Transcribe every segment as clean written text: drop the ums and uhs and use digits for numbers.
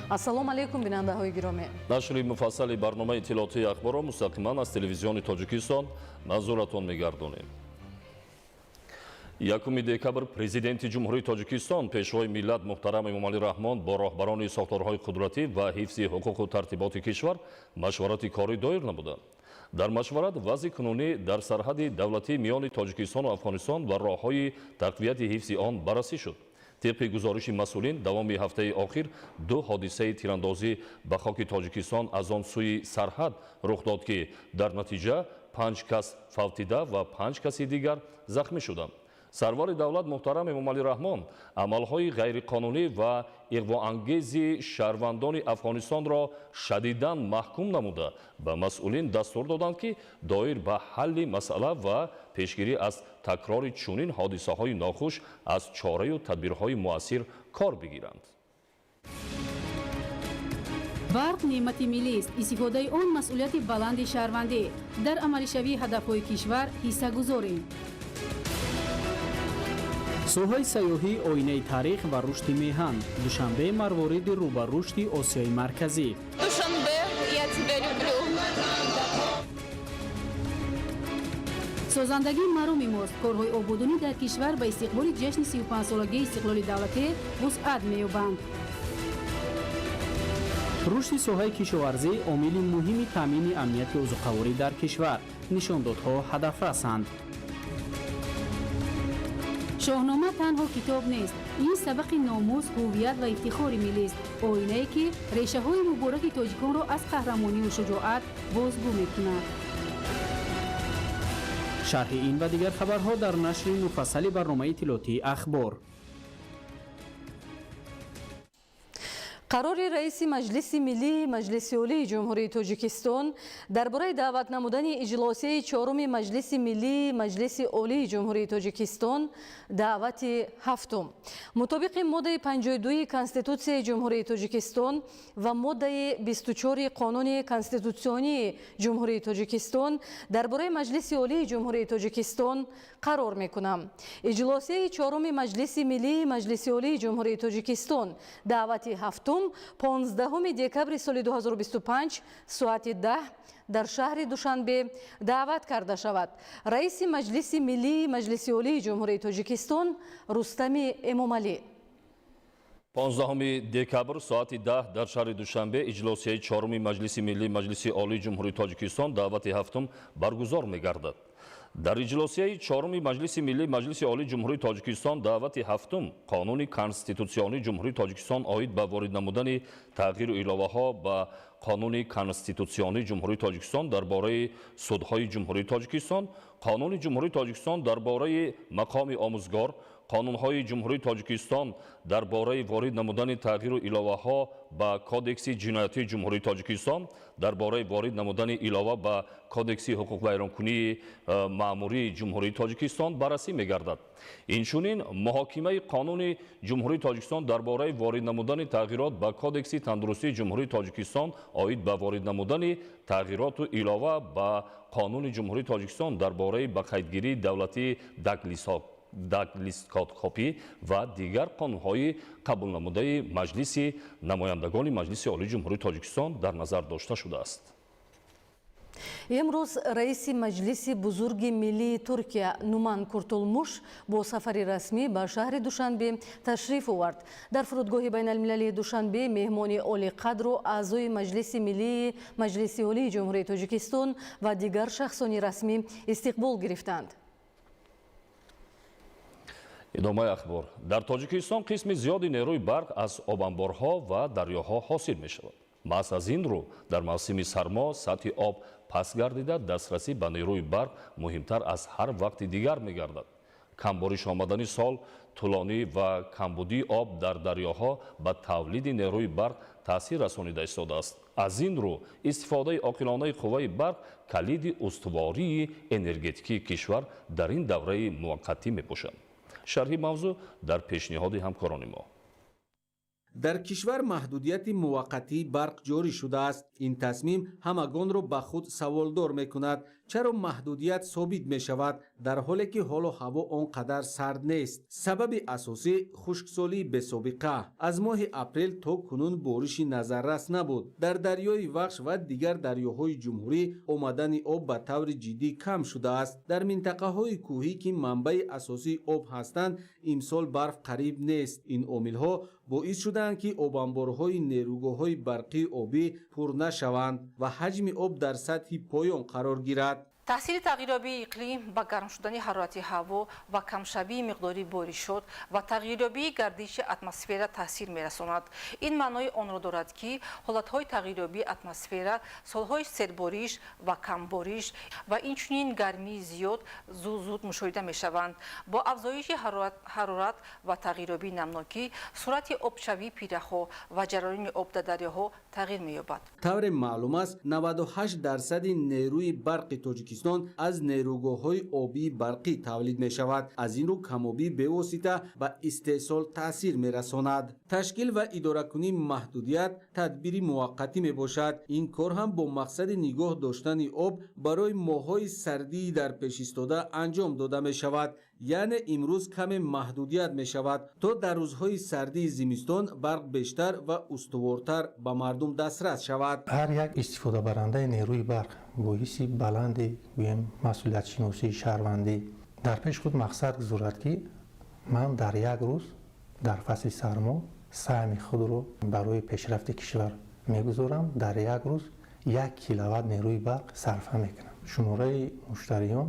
Ассалому алайкум, бинандаҳои гиромӣ. Нашри муфассали барномаи иттилоотии Ахборро мустақиман аз Телевизиони Тоҷикистон манзуратон мегардонем. 1 декабр Президенти Ҷумҳурии Тоҷикистон, Пешвои миллат муҳтарам Эмомалӣ Раҳмон бо роҳбарони сохторҳои қудратӣ ва ҳифзи ҳуқуқу тартиботи кишвар машварати корӣ доир намуданд. Дар машварат вазъи кунунӣ дар сарҳади давлатӣ миёни Тоҷикистону Афғонистон ва роҳҳои тақвияти ҳифзи он баррасӣ шуд. Тибқи гузориши масъулин, давоми ҳафтаи охир ду ҳодисаи тирандозӣ ба хоки Тоҷикистон аз он сӯи сарҳад рух дод, ки дар натиҷа панҷ кас фавтида ва панҷ каси дигар захмӣ шуданд. Сарвари давлат муҳтарам Эмомалӣ Раҳмон амалҳои ғайриқонунӣ ва иғвоангези шаҳрвандони Афғонистонро шадидан маҳкум намуда, ба масъулин дастур доданд, ки доир ба ҳалли масъала ва пешгирӣ аз такрори чунин ҳодисаҳои нохуш аз чораю тадбирҳои муассир кор бигиранд. Барқ неъмати миллист. Истифодаи он масъулияти баланди шаҳрвандӣ. Дар амалишавии ҳадафҳои кишвар ҳисса гузорем. Соҳаи сайёҳӣ оинаи таърих ва рушди меҳан. Душанбе марвориди рӯ ба рушди Осиёи Марказӣ. Душанбе, я тебя люблю. Созандагӣ мароми мост. Корҳои ободонӣ дар кишвар ба истиқболи ҷашни 35-солагии истиқлоли давлатӣ вусъат меёбанд. Рушди соҳаи кишоварзӣ омили муҳими таъмини амнияти озуқаворӣ дар кишвар. Нишондодҳо ҳадафрасанд. Шоҳнома танҳо китоб нест, ин сабақи номус, ҳуввият ва ифтихори миллист, оинае ки решаҳои мубораки тоҷиконро аз қаҳрамонию шуҷоат бозгӯ мекунад. Шарҳи ин ва дигар хабарҳо дар нашри муфассали барномаи иттилоотии Ахбор. Қарори раиси Маҷлиси Миллии Маҷлиси Олии Ҷумҳурии Тоҷикистон дар бораи даъват намудани иҷлосияи чоруми Маҷлиси Миллии Маҷлиси Олии Ҷумҳурии Тоҷикистон, даъвати ҳафтум. Мутобиқи моддаи 52 Конститутсияи Ҷумҳурии Тоҷикистон ва моддаи 24 Қонуни конститутсионии Ҷумҳурии Тоҷикистон дар бораи Маҷлиси Олии Ҷумҳурии Тоҷикистон қарор мекунам. Иҷлосияи чоруми Маҷлиси Миллии Маҷлиси Олии Ҷумҳурии Тоҷикистон, даъвати ҳафтум, 15 декабри соли 2025 соати 10 дар шаҳри Душанбе даъват карда шавад. Раиси Маҷлиси Миллии Маҷлиси Олии Ҷумҳурии Тоҷикистон Рустами Эмомалӣ. 15 декабр соати 10 дар шаҳри Душанбе иҷлосияи чоруми Маҷлиси Миллии Маҷлиси Олии Ҷумҳурии Тоҷикистон, даъвати ҳафтум баргузор мегардад. Дар иҷлосияи чоруми Маҷлиси Миллии Маҷлиси Олии Ҷумҳурии Тоҷикистон, даъвати ҳафтум, Қонуни конститутсионии Ҷумҳурии Тоҷикистон оид ба ворид намудани тағйиру иловаҳо ба Қонуни конститутсионии Ҷумҳурии Тоҷикистон дар бораи судҳои Ҷумҳурии Тоҷикистон, Қонуни Ҷумҳурии Тоҷикистон дар бораи мақоми омӯзгор, қонунҳои Ҷумҳурии Тоҷикистон дар бораи ворид намудани тағйиру иловаҳо ба Кодекси ҷиноятии Ҷумҳурии Тоҷикистон, дар бораи ворид намудани илова ба Кодекси ҳуқуқвайронкунии маъмурии Ҷумҳурии Тоҷикистон баррасӣ мегардад. Инчунин муҳокимаи Қонуни Ҷумҳурии Тоҷикистон дар бораи ворид намудани тағйирот ба Кодекси тандурустии Ҷумҳурии Тоҷикистон оид ба ворид намудани тағйироту илова ба Қонуни Ҷумҳурии Тоҷикистон дар бораи ба қайдгирии давлатии дактилоскопӣ ва дигар қонунҳои қабулнамудаи Маҷлиси намояндагони Маҷлиси Олии Ҷумҳурии Тоҷикистон дар назар дошта шудааст. Имрӯз раиси Маҷлиси Бузурги Миллии Туркия Нуман Куртулмуш бо сафари расмӣ ба шаҳри Душанбе ташриф овард. Дар фурудгоҳи байналмилалии Душанбе меҳмони олиқадру аъзои Маҷлиси Миллии Маҷлиси Олии Ҷумҳурии Тоҷикистон ва дигар шахсони расмӣ истиқбол гирифтанд. Идомаи ахбор. Дар Тоҷикистон қисми зиёди нерӯи барқ аз обанборҳо ва дарёҳо ҳосил мешавад. Маҳз аз ин рӯ дар мавсими сармо сатҳи об паст гардида, дастрасӣ ба нерӯи барқ муҳимтар аз ҳар вақти дигар мегардад. Камбориш омадани сол тӯлонӣ ва камбудии об дар дарёҳо ба тавлиди нерӯи барқ таъсир расонида истодааст. Аз ин рӯ истифодаи оқилонаи қувваи барқ калиди устувории энергетикии кишвар дар ин давраи муваққатӣ мебошад. Шарҳи мавзӯъ дар пешниҳоди ҳамкорони мо. Дар кишвар маҳдудияти муваққатии барқ ҷорӣ шудааст. Ин тасмим ҳамагонро ба худ саволдор мекунад. Чаро маҳдудият собит мешавад, дар ҳоле ки ҳоло ҳаво он қадар сард нест? Сабаби асосӣ хушксолии бесобиқа. Аз моҳи апрел то кунун бориши назаррас набуд. Дар дарёи Вахш ва дигар дарёҳои ҷумҳурӣ омадани об ба таври ҷиддӣ кам шудааст. Дар минтақаҳои кӯҳӣ, ки манбаи асосии об ҳастанд, имсол барф қариб нест. Ин омилҳо боис шудаанд, ки обанборҳои нерӯгоҳҳои барқии обӣ пур нашаванд ва ҳаҷми об дар сатҳи поён қарор гирад. Таъсири тағйирёбии иқлим ба гарм шудани ҳарорати ҳаво ва камшавии миқдори боришот ва тағйирёбии гардиши атмосфера таъсир мерасонад. Ин маънои онро дорад, ки ҳолатҳои тағйирёбии атмосфера, солҳои сербориш ва камбориш ва инчунин гармии зиёд зуд зуд мушоҳида мешаванд. Бо афзоиши ҳарорат ва тағйирёбии намнокӣ суръати обшавии пиряхҳо ва ҷараёни об дар дарёҳо тағйир меёбад. Тавре маълум аст, 98% нерӯи барқи Тоҷикистон аз нерӯгоҳҳои обии барқӣ тавлид мешавад. Аз ин рӯ камобӣ бевосита ба истеҳсол таъсир мерасонад. Ташкил ва идоракунии маҳдудият тадбири муваққатӣ мебошад. Ин кор ҳам бо мақсади нигоҳ доштани об барои моҳҳои сардии дар пеш истода анҷом дода мешавад. Яъне имрӯз каме маҳдудият мешавад, то дар рӯзҳои сардии зимистон барқ бештар ва устувортар ба мардум дастрас шавад. Ҳар як истифодабарандаи нерӯи барқ бо ҳисси баланди, гӯем, масъулиятшиносии шаҳрвандӣ дар пеши худ мақсад гузорад, ки ман дар як рӯз дар фасли сармо саҳми худро барои пешрафти кишвар мегузорам, дар як рӯз 1 киловатт нерӯи барқ сарфа мекунам. Шумораи муштариён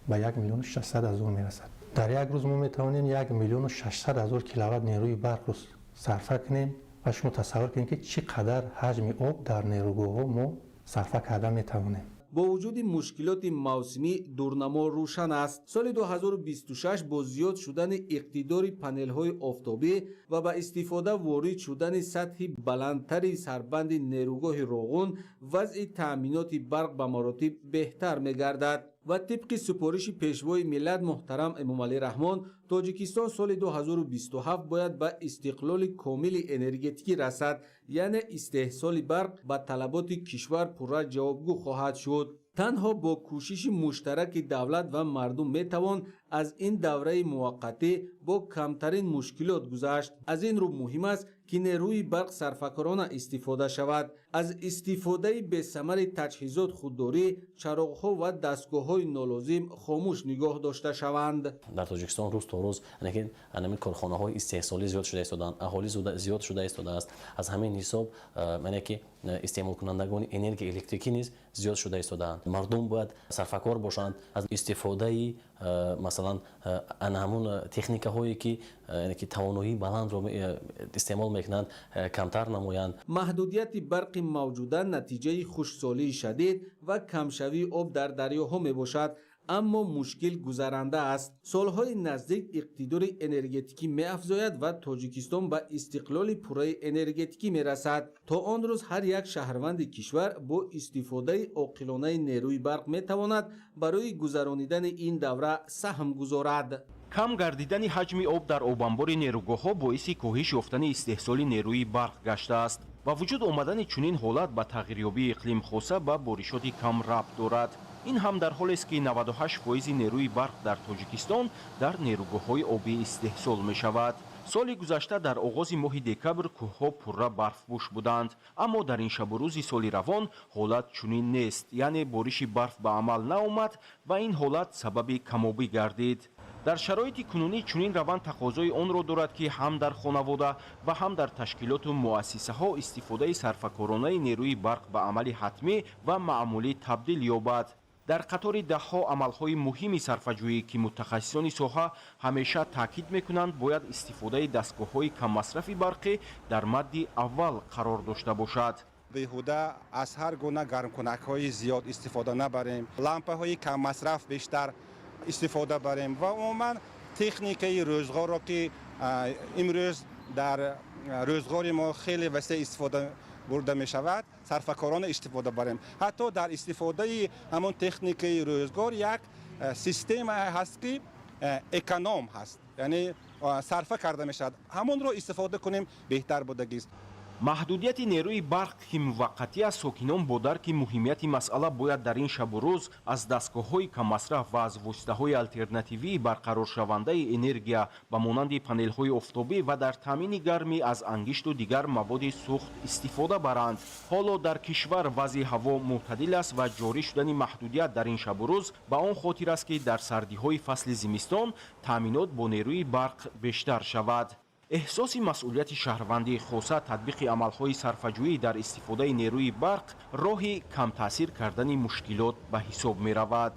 ба 1 600 000 мерасад. Дар як рӯз мо метавонем 1 600 000 киловатт нерӯи барқро сарфа кунем ва шумо тасаввур кунед, ки чӣ қадар ҳаҷми об дар нерӯгоҳҳо мо сарфа карда метавонем. Бо вуҷуди мушкилоти мавсимӣ дурнамо рӯшан аст. Соли 2026 бо зиёд шудани иқтидори панелҳои офтобӣ ва ба истифода ворид шудани сатҳи баландтари сарбанди нерӯгоҳи Роғун вазъи таъминоти барқ ба маротиб беҳтар мегардад. Ва тибқи супориши Пешвои миллат муҳтарам Эмомалӣ Раҳмон, Тоҷикистон соли 2027 бояд ба истиқлоли комили энергетикӣ расад, яъне истеҳсоли барқ ба талаботи кишвар пурра ҷавобгӯ хоҳад шуд. Танҳо бо кӯшиши муштараки давлат ва мардум метавон аз ин давраи муваққатӣ бо камтарин мушкилот гузашт. Аз ин рӯ муҳим аст, ки нерӯи барқ сарфакорона истифода шавад, аз истифодаи бесамари таҷҳизот худдорӣ, чароғҳо ва дастгоҳҳои нолозим хомӯш нигоҳ дошта шаванд. Дар Тоҷикистон рӯз то рӯз ҳамин корхонаҳои истеҳсолӣ зиёд шуда истодаанд, аҳолӣ зиёд шуда истодааст. Аз ҳамин ҳисоб, яъне ки истеъмолкунандагони энергияи электрикӣ низ зиёд шуда истодаанд. Мардум бояд сарфакор бошанд, аз истифодаи, масалан, ана ҳамун техникаҳое, ки тавоноии баландро истеъмол мекунанд, камтар намоянд. Маҳдудияти барқи мавҷуда натиҷаи хушксолии шадид ва камшавии об дар дарёҳо мебошад, аммо мушкил гузаранда аст. Солҳои наздик иқтидори энергетикӣ меафзояд ва Тоҷикистон ба истиқлоли пурраи энергетикӣ мерасад. То он рӯз ҳар як шаҳрванди кишвар бо истифодаи оқилонаи нерӯи барқ метавонад барои гузаронидани ин давра саҳм гузорад. Кам гардидани ҳаҷми об дар обанбори нерӯгоҳҳо боиси коҳиш ёфтани истеҳсоли нерӯи барқ гаштааст. Ба вуҷуд омадани чунин ҳолат ба тағйирёбии иқлим, хоса ба боришоти кам рабт дорад. Ин ҳам дар ҳолест, ки 98 фоизи нерӯи барқ дар Тоҷикистон дар нерӯгоҳҳои обӣ истеҳсол мешавад. Соли гузашта дар оғози моҳи декабр кӯҳҳо пурра барфпӯш буданд, аммо дар ин шабу рӯзи соли равон ҳолат чунин нест, яъне бориши барф ба амал наомад ва ин ҳолат сабаби камобӣ гардид. Дар шароити кунунӣ чунин раванд тақозои онро дорад, ки ҳам дар хонавода ва ҳам дар ташкилоту муассисаҳо истифодаи сарфакоронаи нерӯи барқ ба амали ҳатмӣ ва маъмулӣ табдил ёбад. Дар қатори даҳҳо амалҳои муҳими сарфаҷӯӣ, ки мутахассисони соҳа ҳамеша таъкид мекунанд, бояд истифодаи дастгоҳҳои каммасрафи барқӣ дар мадди аввал қарор дошта бошад. Беҳуда аз ҳар гуна гармкунакҳои зиёд истифода набарем, лампаҳои каммасраф бештар истифода барем ва умуман техникаи рӯзғорро, ки имрӯз дар рӯзғори мо хеле васеъ истифода бурда мешавад, сарфакорона истифода барем. Ҳатто дар истифодаи ҳамон техникаи рӯзгор як система ҳаст, ки эконом ҳаст, яъне сарфа карда мешавад, ҳамонро истифода кунем, беҳтар будагист. Маҳдудияти нерӯи барқ, ки муваққатӣ аст, сокинон бо дарки муҳимияти масъала бояд дар ин шабу рӯз аз дастгоҳҳои каммасраф ва аз воситаҳои алтернативии барқароршавандаи энергия ба монанди панелҳои офтобӣ ва дар таъмини гармӣ аз ангишту дигар маводи сӯхт истифода баранд. Ҳоло дар кишвар вазъи ҳаво мӯътадил аст ва ҷорӣ шудани маҳдудият дар ин шабу рӯз ба он хотир аст, ки дар сардиҳои фасли зимистон таъминот бо нерӯи барқ бештар шавад. Эҳсоси масъулияти шаҳрвандӣ, хоса татбиқи амалҳои сарфаҷӯӣ дар истифодаи нерӯи барқ роҳи камтаъсир кардани мушкилот ба ҳисоб меравад.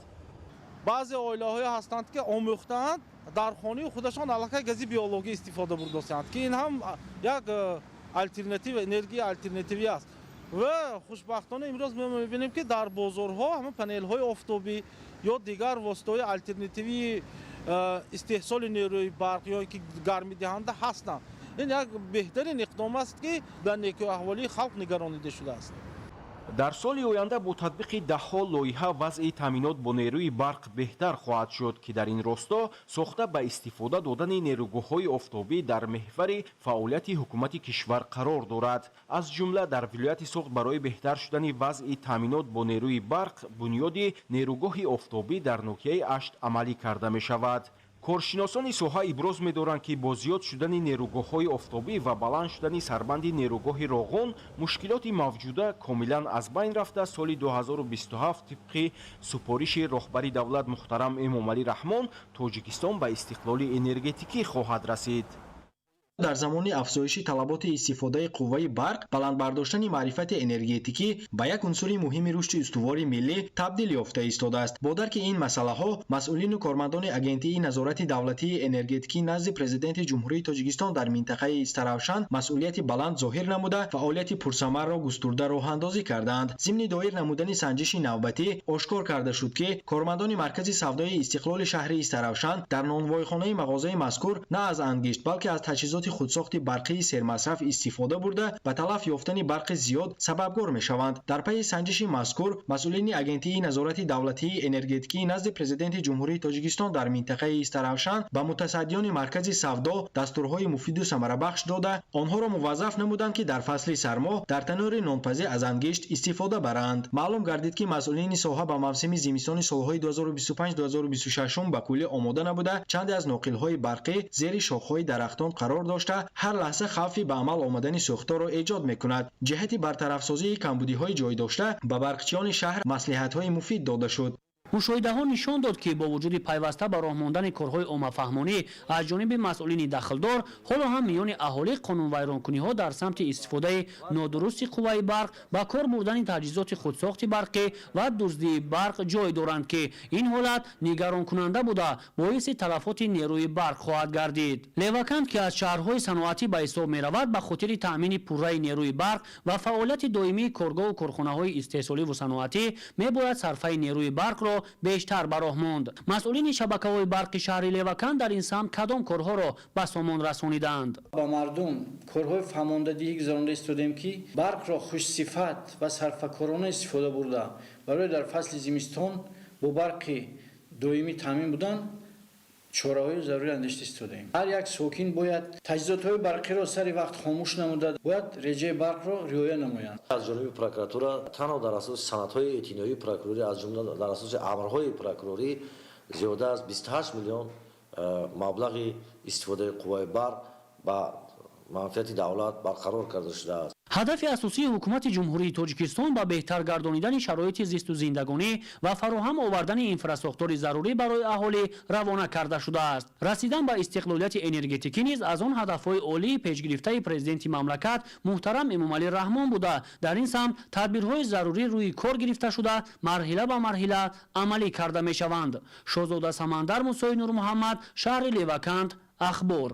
Баъзе оилаҳое ҳастанд, ки омӯхтаанд, дар хонаи худашон аллакай гази биологӣ истифода бурдастанд, ки ин ҳам як алтернатива, энергияи алтернативӣ аст. Ва хушбахтона имрӯз мо мебинем, ки дар бозорҳо ҳама панелҳои офтобӣ ё дигар воситаҳои алтернативии истеҳсоли нерӯи барқ ё ки гармидиҳанда ҳастанд. Ин як беҳтарин иқдом аст, ки дар некӯаҳволии халқ нигаронида шудааст. Дар соли оянда бо татбиқи даҳҳо лоиҳа вазъи таъминот бо нерӯи барқ беҳтар хоҳад шуд, ки дар ин росто сохта ба истифода додани нерӯгоҳҳои офтобӣ дар меҳвари фаъолияти ҳукумати кишвар қарор дорад. Аз ҷумла дар вилояти Суғд барои беҳтар шудани вазъи таъминот бо нерӯи барқ бунёди нерӯгоҳи офтобӣ дар ноҳияи Ашт амалӣ карда мешавад. Коршиносони соҳа иброз медоранд, ки бо зиёд шудани нерӯгоҳҳои офтобӣ ва баланд шудани сарбанди нерӯгоҳи Роғун мушкилоти мавҷуда комилан аз байн рафта, соли 2027 тибқи супориши роҳбари давлат муҳтарам Эмомалӣ Раҳмон Тоҷикистон ба истиқлоли энергетикӣ хоҳад расид. Дар замони афзоиши талаботи истифодаи қувваи барқ, баланд бардоштани маърифати энергетикӣ ба як унсури муҳими рушди устувори миллӣ табдил ёфта истодааст. Бо дарки ин масъалаҳо масъулину кормандони Агентии назорати давлатии энергетикӣ назди Президенти Ҷумҳурии Тоҷикистон дар минтақаи Истаравшан масъулияти баланд зоҳир намуда, фаъолияти пурсамарро густурда роҳандозӣ кардаанд. Зимни доир намудани санҷиши навбатӣ ошкор карда шуд, ки кормандони маркази савдои Истиқлоли шаҳри Истаравшан дар нонвойхонаи мағозаи мазкур на аз ангишт, балки аз таҷҳизоти худсохти барқии сермасраф истифода бурда, ба талаф ёфтани барқи зиёд сабабгор мешаванд. Дар пайи санҷиши мазкур масъулини Агентии назорати давлатии энергетикии назди Президенти Ҷумҳурии Тоҷикистон дар минтақаи Истаравшан ба мутасаддиёни маркази савдо дастурҳои муфиду самарабахш дода, онҳоро муваззаф намуданд, ки дар фасли сармо дар танӯри нонпазӣ аз ангишт истифода баранд. Маълум гардид, ки масъулини соҳа ба мавсими зимистони солҳои 2025-2026 ба куллӣ омода набуда, чанде аз ноқилҳои барқӣ зери шохҳои дарахтон қарор дошта, ҳар лаҳза хавфи ба амал омадани сӯхторро эҷод мекунад. Ҷиҳати бартарафсозии камбудиҳои ҷой дошта ба барқчиёни шаҳр маслиҳатҳои муфид дода шуд. Мушоҳидаҳо нишон дод, ки бо вуҷуди пайваста ба роҳ мондани корҳои оммафаҳмонӣ аз ҷониби масъулини дахлдор, ҳоло ҳам миёни аҳолӣ қонунвайронкуниҳо дар самти истифодаи нодурусти қувваи барқ, ба кор бурдани таҷҳизоти худсохти барқӣ ва дуздии барқ ҷой доранд, ки ин ҳолат нигаронкунанда буда, боиси талафоти нерӯи барқ хоҳад гардид. Леваканд, ки аз шаҳрҳои саноатӣ ба ҳисоб меравад, ба хотири таъмини пурраи нерӯи барқ ва фаъолияти доимии коргоҳу корхонаҳои истеҳсоливу саноатӣ мебояд сарфаи нерӯи барқро бештар ба роҳ монд. Масъулини шабакаҳои барқи шаҳри Леваканд дар ин самт кадом корҳоро ба сомон расонидаанд? Ба мардум корҳои фаҳмондадиҳӣ гузаронда истодем, ки барқро хушсифат ва сарфакорона истифода бурда, барои дар фасли зимистон бо барқи доимӣ таъмин будан чораҳои зарурӣ андешта истодаем. Ҳар як сокин бояд таҷҳизотҳои барқиро сари вақт хомӯш намуда, бояд реҷаи барқро риоя намоянд. Аз ҷониби прокуратура танҳо дар асоси санадҳои эътиноии прокурорӣ, аз ҷумла дар асоси амрҳои прокурорӣ зиёда аз 28 миллион маблағи истифодаи қувваи барқ ба манфиати давлат барқарор карда шудааст. Ҳадафи асосии ҳукумати Ҷумҳурии Тоҷикистон ба беҳтар гардонидани шароити зисту зиндагонӣ ва фароҳам овардани инфрасохтори зарурӣ барои аҳолӣ равона карда шудааст. Расидан ба истиқлолияти энергетикӣ низ аз он ҳадафҳои олии пешгирифтаи президенти мамлакат муҳтарам Эмомалӣ Раҳмон буда, дар ин самт тадбирҳои зарурӣ рӯи кор гирифта шуда, марҳила ба марҳила амалӣ карда мешаванд. Шоҳзода Самандар, Мусои Нурмуҳаммад, шаҳри Леваканд, Ахбор.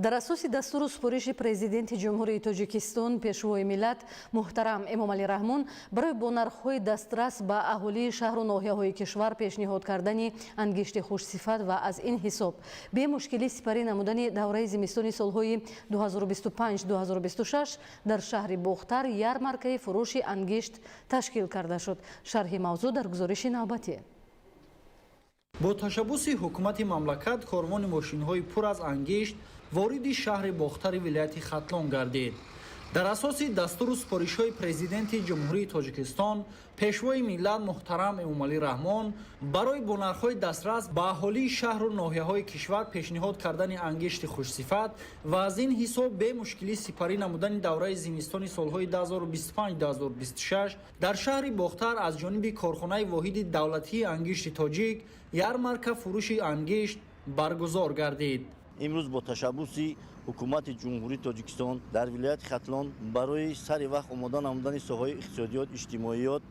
Дар асоси дастуру супориши Президенти Ҷумҳурии Тоҷикистон, Пешвои миллат муҳтарам Эмомалӣ Раҳмон барои бо нархҳои дастрас ба аҳолии шаҳру ноҳияҳои кишвар пешниҳод кардани ангишти хушсифат ва аз ин ҳисоб бемушкилӣ сипарӣ намудани давраи зимистони солҳои 2025-2026 дар шаҳри Бохтар ярмаркаи фурӯши ангишт ташкил карда шуд. Шарҳи мавзӯъ дар гузориши навбатӣ. Бо ташаббуси ҳукумати мамлакат корвони мошинҳои пур аз ангишт вориди шаҳри Бохтари вилояти Хатлон гардид. Дар асоси дастуру супоришҳои Президенти Ҷумҳурии Тоҷикистон, Пешвои миллат муҳтарам Эмомалӣ Раҳмон, барои бо нархҳои дастрас ба аҳолии шаҳру ноҳияҳои кишвар пешниҳод кардани ангишти хушсифат ва аз ин ҳисоб бемушкилӣ сипарӣ намудани давраи зимистони солҳои 2025-2026 дар шаҳри Бохтар аз ҷониби корхонаи воҳиди давлатии ангишти тоҷик ярмарка фурӯши ангишт баргузор гардид. Имрӯз бо ташаббуси ҳукумати Ҷумҳурии Тоҷикистон дар вилояти Хатлон барои сари вақт омода намудани соҳаи иқтисодиёт, иҷтимоиёт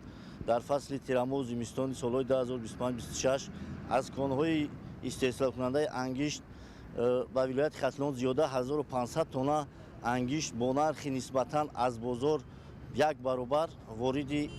дар фасли тирамоҳу зимистони солҳои 2025-26 аз конҳои истеҳсолкунандаи ангишт ба вилояти Хатлон зиёда 1500 тонна ангишт бо нархи нисбатан аз бозор як баробар вориди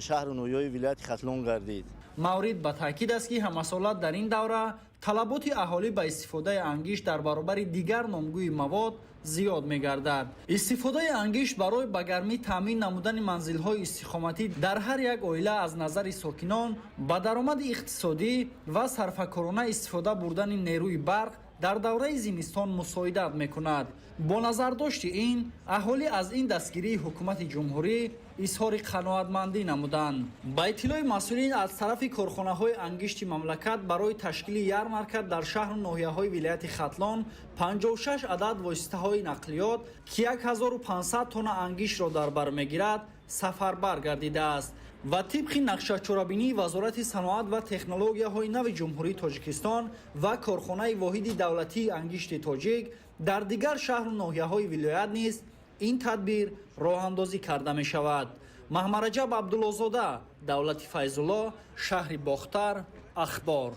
шаҳру ноҳияҳои вилояти Хатлон гардид. Маврид ба таъкид аст, ки ҳамасола дар ин давра талаботи аҳолӣ ба истифодаи ангишт дар баробари дигар номгӯи мавод зиёд мегардад. Истифодаи ангишт барои ба гармӣ таъмин намудани манзилҳои истиқоматӣ дар ҳар як оила аз назари сокинон ба даромади иқтисодӣ ва сарфакорона истифода бурдани нерӯи барқ дар давраи зимистон мусоидат мекунад. Бо назардошти ин, аҳолӣ аз ин дастгирии ҳукумати ҷумҳурӣ изҳори қаноатмандӣ намуданд. Ба иттилои масъулин, аз тарафи корхонаҳои ангишти мамлакат барои ташкили ярмарка дар шаҳру ноҳияҳои вилояти Хатлон 56 адад воситаҳои нақлиёт, ки 1500 тонна ангиштро дар бар мегирад, сафарбар гардидааст ва тибқи нақшачорабинии Вазорати саноат ва технологияҳои нави Ҷумҳурии Тоҷикистон ва корхонаи воҳиди давлатии ангишти тоҷик дар дигар шаҳру ноҳияҳои вилоят низ ин тадбир роҳандозӣ карда мешавад. Маҳмараҷаб Абдуллозода, Давлати Файзулло, шаҳри Бохтар, Ахбор.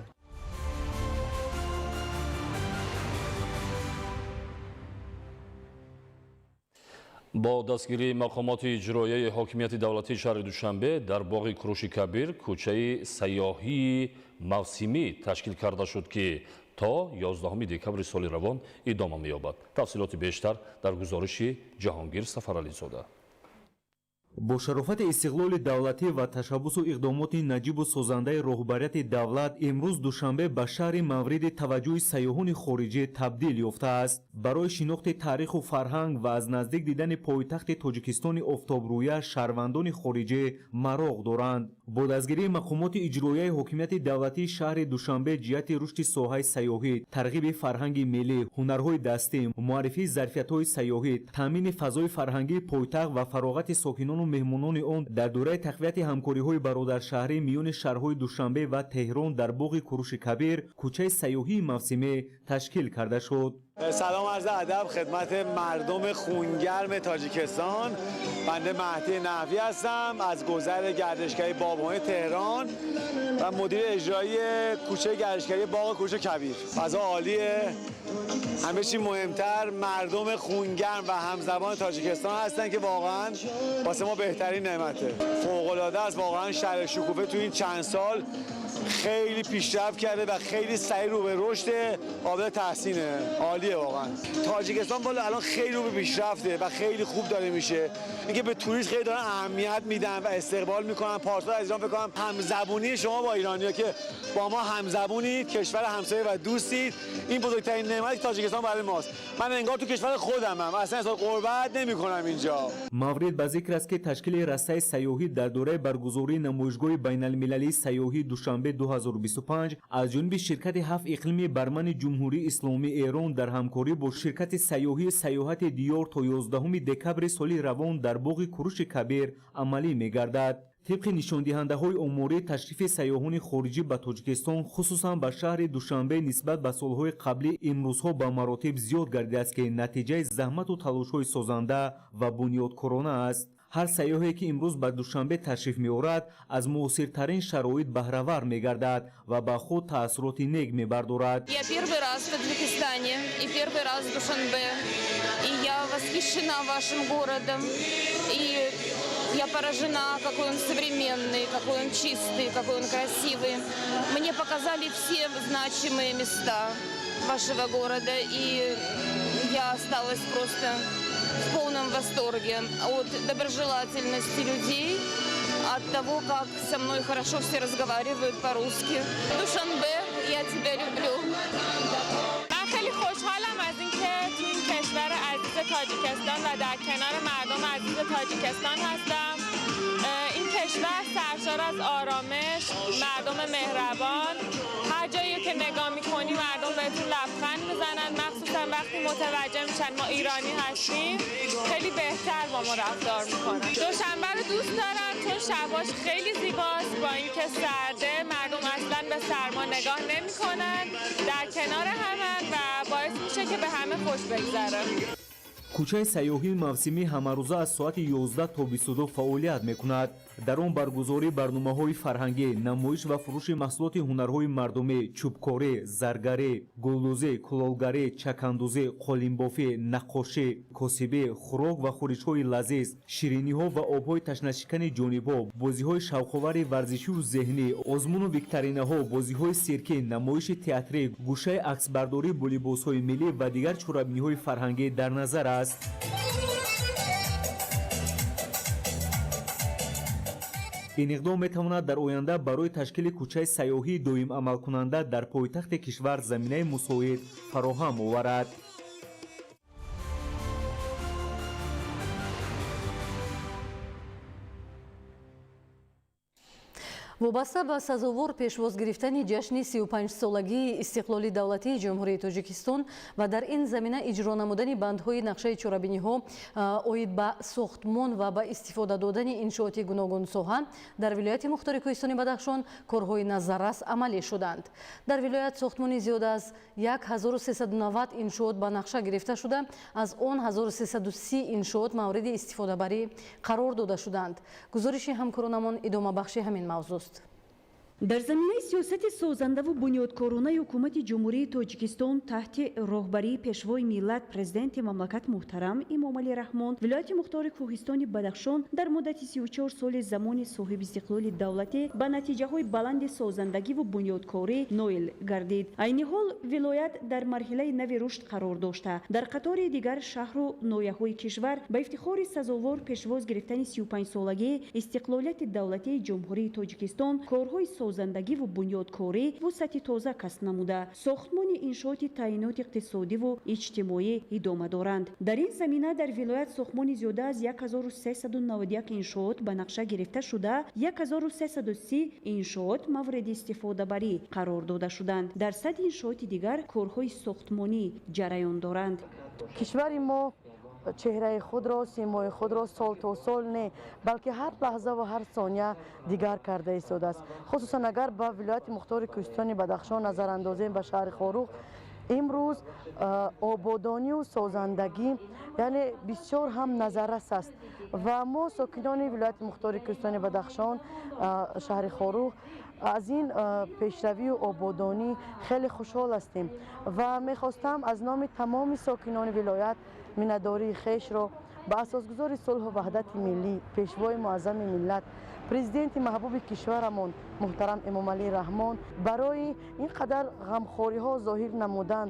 Бо дастгирии мақомоти иҷроияи ҳокимияти давлатии шаҳри Душанбе дар боғи Куруши Кабир кӯчаи сайёҳии мавсимӣ ташкил карда шуд, ки то 11 декабри соли равон идома меёбад. Тафсилоти бештар дар гузориши Ҷаҳонгир Сафарализода. Бо шарофати истиқлоли давлатӣ ва ташаббусу иқдомоти наҷибу созандаи роҳбарияти давлат имрӯз Душанбе ба шаҳри мавриди таваҷҷӯҳи сайёҳони хориҷӣ табдил ёфтааст. Барои шинохти таъриху фарҳанг ва аз наздик дидани пойтахти Тоҷикистони офтобрӯя шаҳрвандони хориҷӣ мароқ доранд. Бо дастгирии мақомоти иҷроияи ҳокимияти давлатии шаҳри Душанбе ҷиҳати рушди соҳаи сайёҳӣ, тарғиби фарҳанги миллӣ, ҳунарҳои дастӣ, муаррифии зарфиятҳои сайёҳӣ, таъмини фазои фарҳангии пойтахт ва фароғати сокинону меҳмонони он дар доираи тақвияти ҳамкориҳои бародаршаҳрӣ миёни шаҳрҳои Душанбе ва Теҳрон дар боғи Куруши Кабир кӯчаи сайёҳии мавсимӣ ташкил карда шуд. سلام عرض ادب خدمت مردم خونگرم تاجیکستان. بنده مهدی نحوی هستم از گذر گردشگری باب‌های تهران و مدیر اجرایی کوچه گردشگری باغ کوروش کبیر. فضا عالیه، همه چی مهمتر مردم خونگرم و همزبان تاجیکستان هستن که واقعا واسه ما بهترین نعمته. فوق‌العاده است واقعا. شهر شکوفه تو این چند سال خیلی پیشرفت کرده و خیلی سریع رو به رشد، قابل تحسینه، عالیه واقعا. تاجیکستان والا الان خیلی رو به پیشرفته و خیلی خوب داره میشه. اینکه به توریست خیلی دارن اهمیت میدن و استقبال میکنن. پارسال از ایران فکر کنم همزبونی شما با ایرانیا که با ما همزبونید، کشور همسایه و دوستید، این بزرگترین نعمت تاجیکستان برای ماست. من انگار تو کشور خودمم، اصلا احساس غربت نمیکنم اینجا. مورد به ذکر است که تشکیل رسته сайёҳӣ дар доираи баргузории намоишгоҳи байналмилалии сайёҳии Душанбе 2025 аз ҷониби ширкати ҳафт иқлими бармани Ҷумҳурии Исломии Эрон дар ҳамкорӣ бо ширкати сайёҳии сайёҳати Диёр то 11 декабри соли равон дар боғи Куруши Кабир амалӣ мегардад. Тибқи нишондиҳандаҳои оморӣ, ташрифи сайёҳони хориҷӣ ба Тоҷикистон, хусусан ба шаҳри Душанбе, нисбат ба солҳои қаблӣ имрӯзҳо ба маротиб зиёд гардидааст, ки натиҷаи заҳмату талошҳои созанда ва бунёдкорона аст. Ҳар сайёҳе ки имрӯз ба Душанбе ташриф меорад, аз муосиртарин шароит баҳравар мегардад ва ба худ таассуроти нек мебардорад. Я первый раз в Таджикистане и первый раз в Душанбе. И я восхищена вашим городом. И я поражена, какой он современный, какой он чистый, какой он красивый. Мне показали все значимые места вашего города, и я осталась просто в полном восторге от доброжелательности людей, от того, как со мной хорошо все разговаривают по-русски. Душанбе, я тебя люблю. من خیلی خوشحالم از اینکه تو این کشور عزیز تاجیکستان و در کنار مردم عزیز تاجیکستان هستم. این کشور سرشار از آرامش، مردم مهربان، هر جایی که نگاه میکنی مردم بهتون لبخند میزنن، مخصوصا وقتی متوجه میشن ما ایرانی هستیم خیلی بهتر با ما رفتار میکنن. دوشنبه رو دوست دارم چون شباش خیلی زیباست، با اینکه سرده مردم اصلا به سرما نگاه نمیکنن، در کنار همن و باعث میشه که به همه خوش بگذره. Кӯчаи сайёҳии мавсимӣ ҳамарӯза аз соати 11 то 22 фаъолият мекунад. Дар он баргузории барномаҳои фарҳангӣ, намоиш ва фурӯши маҳсулоти ҳунарҳои мардумӣ, чӯбкорӣ, заргарӣ, гулдӯзӣ, кулолгарӣ, чакандӯзӣ, қолинбофӣ, наққошӣ, косибӣ, хӯрок ва хӯришҳои лазиз, шириниҳо ва обҳои ташнашикани ҷонибҳо, бозиҳои шавқовари варзишию зеҳнӣ, озмуну викторинаҳо, бозиҳои сиркӣ, намоиши театрӣ, гӯшаи аксбардорӣ бо либосҳои миллӣ ва дигар чорабиниҳои фарҳангӣ дар назар аст. Ин иқдом метавонад дар оянда барои ташкили кӯчаи сайёҳии доимамалкунанда дар пойтахти кишвар заминаи мусоид фароҳам оварад. Вобаста ба сазовор пешвоз гирифтани ҷашни 35-солагии истиқлоли давлатии Ҷумҳурии Тоҷикистон ва дар ин замина иҷро намудани бандҳои нақшаи чорабиниҳо оид ба сохтмон ва ба истифода додани иншооти гуногунсоҳа дар вилояти мухтори Кӯҳистони Бадахшон корҳои назаррас амалӣ шуданд. Дар вилоят сохтмони зиёда аз 1390 иншоот ба нақша гирифта шуда, аз он 1330 иншоот мавриди истифодабарӣ қарор дода шуданд. Гузориши ҳамкоронамон идомабахши ҳамин мавзӯст. Дар заминаи сиёсати созандаву бунёдкоронаи ҳукумати Ҷумҳурии Тоҷикистон таҳти роҳбарии Пешвои миллат, Президенти мамлакат муҳтарам Эмомалӣ Раҳмон, вилояти мухтори Кӯҳистони Бадахшон дар муддати 34 соли замони соҳибистиқлоли давлатӣ ба натиҷаҳои баланди созандагиву бунёдкорӣ ноил гардид. Айни ҳол вилоят дар марҳилаи нави рушд қарор дошта, дар қатори дигар шаҳру ноҳияҳои кишвар ба ифтихори сазовор пешвоз гирифтани 35-солагии истиқлолияти давлатии Ҷумҳурии Тоҷикистон корҳои созандагиву бунёдкорӣ вусъати тоза касб намуда, сохтмони иншооти таъиноти иқтисодиву иҷтимоӣ идома доранд. Дар ин замина дар вилоят сохтмони зиёда аз 1391 иншоот ба нақша гирифта шуда, 1330 иншоот мавриди истифодабарӣ қарор дода шуданд. Дар сад иншооти дигар корҳои сохтмонӣ ҷараён доранд. Кишвари мо чеҳраи худро, симои худро сол то сол не, балки ҳар лаҳза ва ҳар сония дигар карда истодааст. Хусусан агар ба вилояти мухтори Кӯҳистони Бадахшон назар андозем, ба шаҳри Хоруғ, имрӯз ободонию созандагӣ яъне бисёр ҳам назаррас аст ва мо сокинони вилояти мухтори Кӯҳистони Бадахшон, шаҳри Хоруғ аз ин пешравию ободонӣ хеле хушҳол ҳастем ва мехостам аз номи тамоми сокинони вилоят миннатдории хешро ба асосгузори сулҳу ваҳдати миллӣ, пешвои муаззами миллат, президенти маҳбуби кишварамон муҳтарам Эмомалӣ Раҳмон барои ин қадар ғамхориҳо зоҳир намудан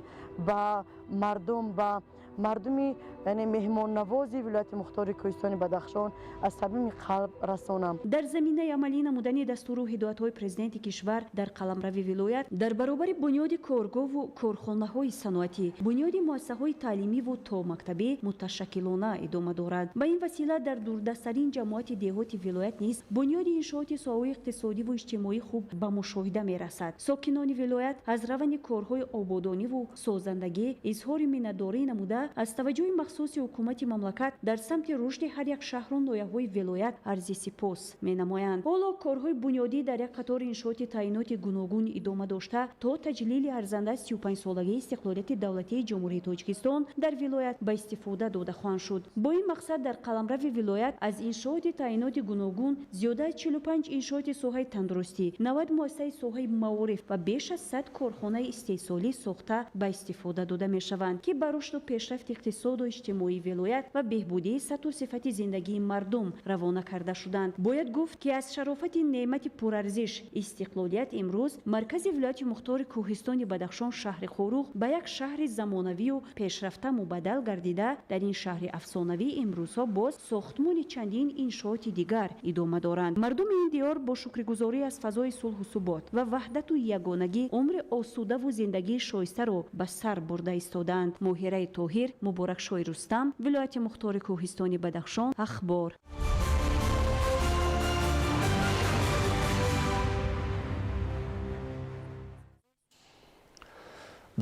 ба мардум, ба мардуми яъне меҳмоннавози вилояти мухтори Кӯҳистони Бадахшон аз самими қалб расонам. Дар заминаи амалӣ намудани дастуру ҳидоятҳои президенти кишвар дар қаламрави вилоят дар баробари бунёди коргоҳву корхонаҳои саноатӣ, бунёди муассисаҳои таълимиву томактабӣ муташаккилона идома дорад. Ба ин васила дар дурдасттарин ҷамоати деҳоти вилоят низ бунёди иншооти соҳаҳои иқтисодиву иҷтимоӣ хуб ба мушоҳида мерасад. Сокинони вилоят аз раванди корҳои ободониву созандагӣ изҳори миннатдорӣ намуда, аз таваҷҷӯҳи махсуси ҳукумати мамлакат дар самти рушди ҳар як шаҳру ноҳияҳои вилоят арзи сипос менамоянд. Ҳоло корҳои бунёдӣ дар як қатори иншооти таъиноти гуногун идома дошта, то таҷлили арзанда 35-солагии истиқлолияти давлатии Ҷумҳурии Тоҷикистон дар вилоят ба истифода дода хоҳанд шуд. Бо ин мақсад дар қаламрави вилоят аз иншооти таъиноти гуногун зиёда аз 45 иншооти соҳаи тандурустӣ, 90 муассисаи соҳаи маориф ва беш аз 100 корхонаи истеҳсолӣ сохта ба истифода дода мешаванд, ки ба рушду пешрафти Пешрафти иқтисоду иҷтимоии вилоят ва беҳбудии сатҳу сифати зиндагии мардум равона карда шуданд. Бояд гуфт, ки аз шарофати неъмати пурарзиш истиқлолият имрӯз маркази вилояти мухтори Кӯҳистони Бадахшон, шаҳри Хоруғ, ба як шаҳри замонавию пешрафта мубаддал гардида, дар ин шаҳри афсонавӣ имрӯзҳо боз сохтмони чандин иншооти дигар идома доранд. Мардуми ин диёр бо шукргузорӣ аз фазои сулҳу субот ва ваҳдату ягонагӣ умри осудаву зиндагии шоистаро ба сар бурда истодаанд. Моҳираи Тоҳир, Муборакшоҳи Рустам, вилояти мухтори Кӯҳистони Бадахшон, Ахбор.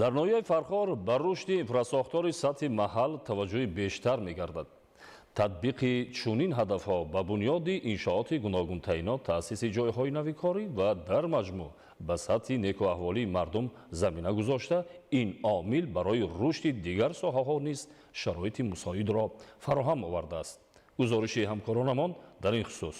Дар ноҳияи Фархор ба рушди инфрасохтори сатҳи маҳал таваҷҷӯҳи бештар мегардад. Татбиқи чунин ҳадафҳо ба бунёди иншооти гуногунтаинот, таъсиси ҷойҳои нави корӣ ва дар маҷмӯъ ба сатҳи некуаҳволии мардум замина гузошта, ин омил барои рушди дигар соҳаҳо низ шароити мусоидро фароҳам овардааст. Гузориши ҳамкоронамон дар ин хусус.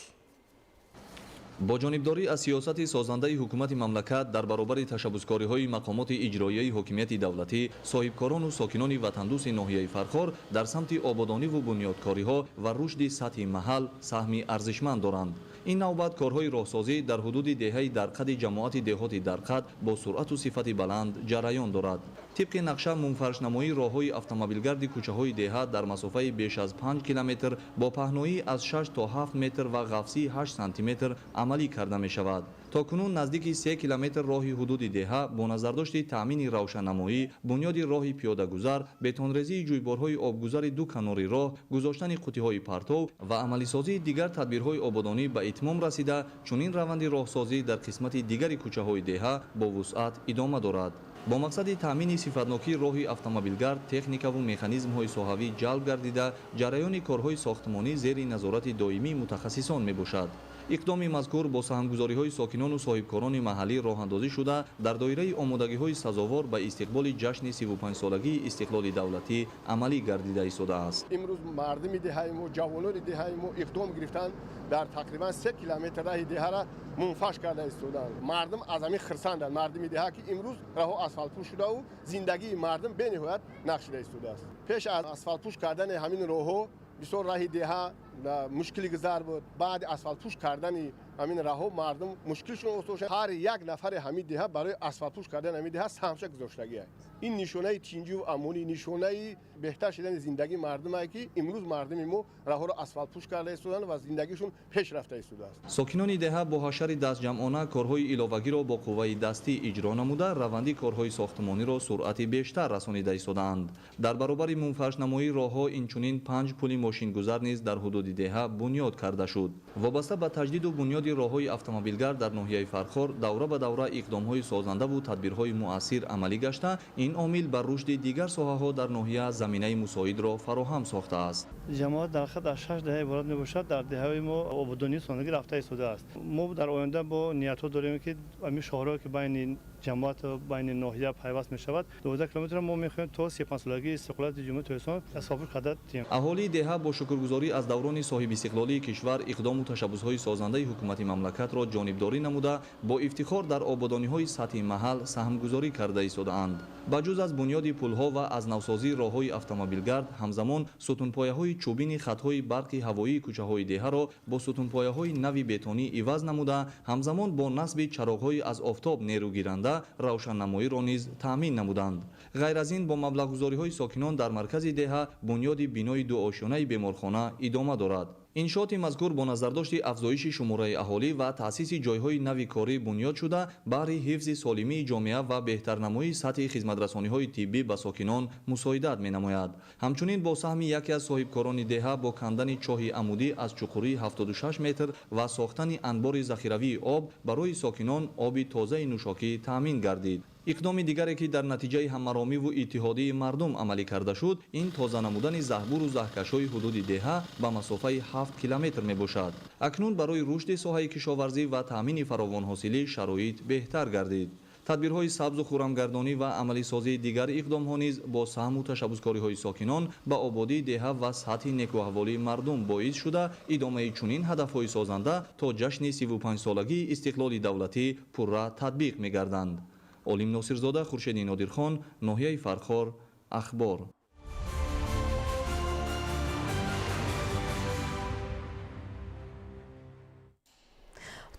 Бо ҷонибдорӣ аз сиёсати созандаи ҳукумати мамлакат дар баробари ташаббускориҳои мақомоти иҷроияи ҳокимияти давлатӣ, соҳибкорону сокинони ватандӯсти ноҳияи Фархор дар самти ободониву бунёдкориҳо ва рушди сатҳи маҳал саҳми арзишманд доранд. Ин навбат корҳои роҳсозӣ дар ҳудуди деҳаи Дарқади ҷамоати деҳоти Дарқад бо суръату сифати баланд ҷараён дорад. Тибқи нақша, мунфаршнамоии роҳҳои автомобилгарди кӯчаҳои деҳа дар масофаи беш аз 5 километр бо паҳноӣ аз 6 то 7 метр ва ғафсии 8 сантиметр амалӣ карда мешавад. То кунун наздики 3 километр роҳи ҳудуди деҳа бо назардошти таъмини равшаннамоӣ, бунёди роҳи пиёдагузар, бетонрезии ҷӯйборҳои обгузари ду канори роҳ, гузоштани қутиҳои партов ва амалисозии дигар тадбирҳои ободонӣ ба итмом расида, чунин раванди роҳсозӣ дар қисмати дигари кӯчаҳои деҳа бо вусъат идома дорад. Бо мақсади таъмини сифатнокии роҳи автомобилгард, техникаву механизмҳои соҳавӣ ҷалб гардида, ҷараёни корҳои сохтмонӣ зери назорати доимии мутахассисон мебошад. Иқдоми мазкур бо саҳмгузориҳои сокинону соҳибкорони маҳаллӣ роҳандозӣ шуда, дар доираи омодагиҳои сазовор ба истиқболи ҷашни 35-солагии истиқлоли давлатӣ амалӣ гардида истодааст. Имрӯз мардуми деҳаи мо, ҷавонони деҳаи мо иқдом гирифтанд, дар тақрибан 3 километр раҳи деҳаро мунфаш карда истоданд. Мардум аз ҳамин хирсанданд, мардуми деҳа, ки имрӯз раҳо асфалтпӯш шудаву зиндагии мардум бениҳоят нақш шуда истодааст. Пеш аз асфалтпӯш кардани ҳамин роҳҳо бисёр раҳи деҳа мушкили гузар буд. Баъди асфалтпӯш кардани ҳамин раҳо мардум мушкилшон осон шуд. Ҳар як нафари ҳамин деҳа барои асфалтпӯш кардани ҳамин деҳа саҳмша гузоштагиаст. Ин нишонаи тинҷиву амонӣ, нишонаи беҳтар шудани зиндагии мардумае, ки имрӯз мардуми мо раҳоро асфалтпӯш карда истоданд ва зиндагишон пеш рафта истодааст. Сокинони деҳа бо ҳашари дастҷамъона корҳои иловагиро бо қувваи дастӣ иҷро намуда, раванди корҳои сохтмониро суръати бештар расонида истодаанд. Дар баробари мунфаршнамоии роҳҳо инчунин 5 пули мошингузар низ дар ҳудуди деҳа бунёд карда шуд. Вобаста ба таҷдиду бунёди роҳҳои автомобилгард дар ноҳияи Фархор давра ба давра иқдомҳои созандаву тадбирҳои муассир амалӣ гашта, ин омил ба рушди дигар соҳаҳо дар ноҳия заминаи мусоидро фароҳам сохтааст. Ҷамоат Дарқад аз 6 деҳа иборат мебошад. Дар деҳаҳои мо ободонии сонагӣ рафта истодааст. Мо дар оянда бо ниятҳо дорем, ки ҳамин шоҳроҳе, ки байни ҷамоат байни ноҳия пайваст мешавад, 12 километр мо мехоҳем то 35-солагии истиқлолияти Ҷумҳурии Тоҷикистон асфалтпӯш карда диҳем. Аҳолии деҳа бо шукргузорӣ аз даврони соҳибистиқлолии кишвар иқдому ташаббусҳои созандаи ҳукумати мамлакатро ҷонибдорӣ намуда, бо ифтихор дар ободониҳои сатҳи маҳал саҳмгузорӣ карда истодаанд. Ба ҷуз аз бунёди пулҳо ва аз навсозии роҳҳои автомобилгард, ҳамзамон сутунпояҳои чӯбини хатҳои барқи ҳавоии кӯчаҳои деҳаро бо сутунпояҳои нави бетонӣ иваз намуда, ҳамзамон бо насби чароғҳои аз офтоб нерӯгиранда равшаннамоиро низ таъмин намуданд. Ғайр аз ин, бо маблағгузориҳои сокинон дар маркази деҳа бунёди бинои дуошёнаи беморхона идома дорад. Иншооти мазкур бо назардошти афзоиши шумораи аҳолӣ ва таъсиси ҷойҳои нави корӣ бунёд шуда, баҳри ҳифзи солимии ҷомеа ва беҳтарнамоии сатҳи хизматрасониҳои тиббӣ ба сокинон мусоидат менамояд. Ҳамчунин бо саҳми яке аз соҳибкорони деҳа бо кандани чоҳи амудӣ аз чуқурии 76 метр ва сохтани анбори захиравии об барои сокинон оби тозаи нӯшокӣ таъмин гардид. Иқдоми дигаре, ки дар натиҷаи ҳамаромиву иттиҳодии мардум амалӣ карда шуд, ин тоза намудани заҳбуру заҳкашҳои ҳудуди деҳа ба масофаи 7 километр мебошад. Акнун барои рушди соҳаи кишоварзӣ ва таъмини фаровонҳосилӣ шароит беҳтар гардид. Тадбирҳои сабзу хуррамгардонӣ ва амалисозии дигар иқдомҳо низ бо саҳму ташаббускориҳои сокинон ба ободии деҳа ва сатҳи некуаҳволии мардум боис шуда, идомаи чунин ҳадафҳои созанда то ҷашни 35-солагии истиқлоли давлатӣ пурра татбиқ мегарданд. Олим Носирзода, Хуршеди Нодирхон, ноҳияи Фархор, Ахбор.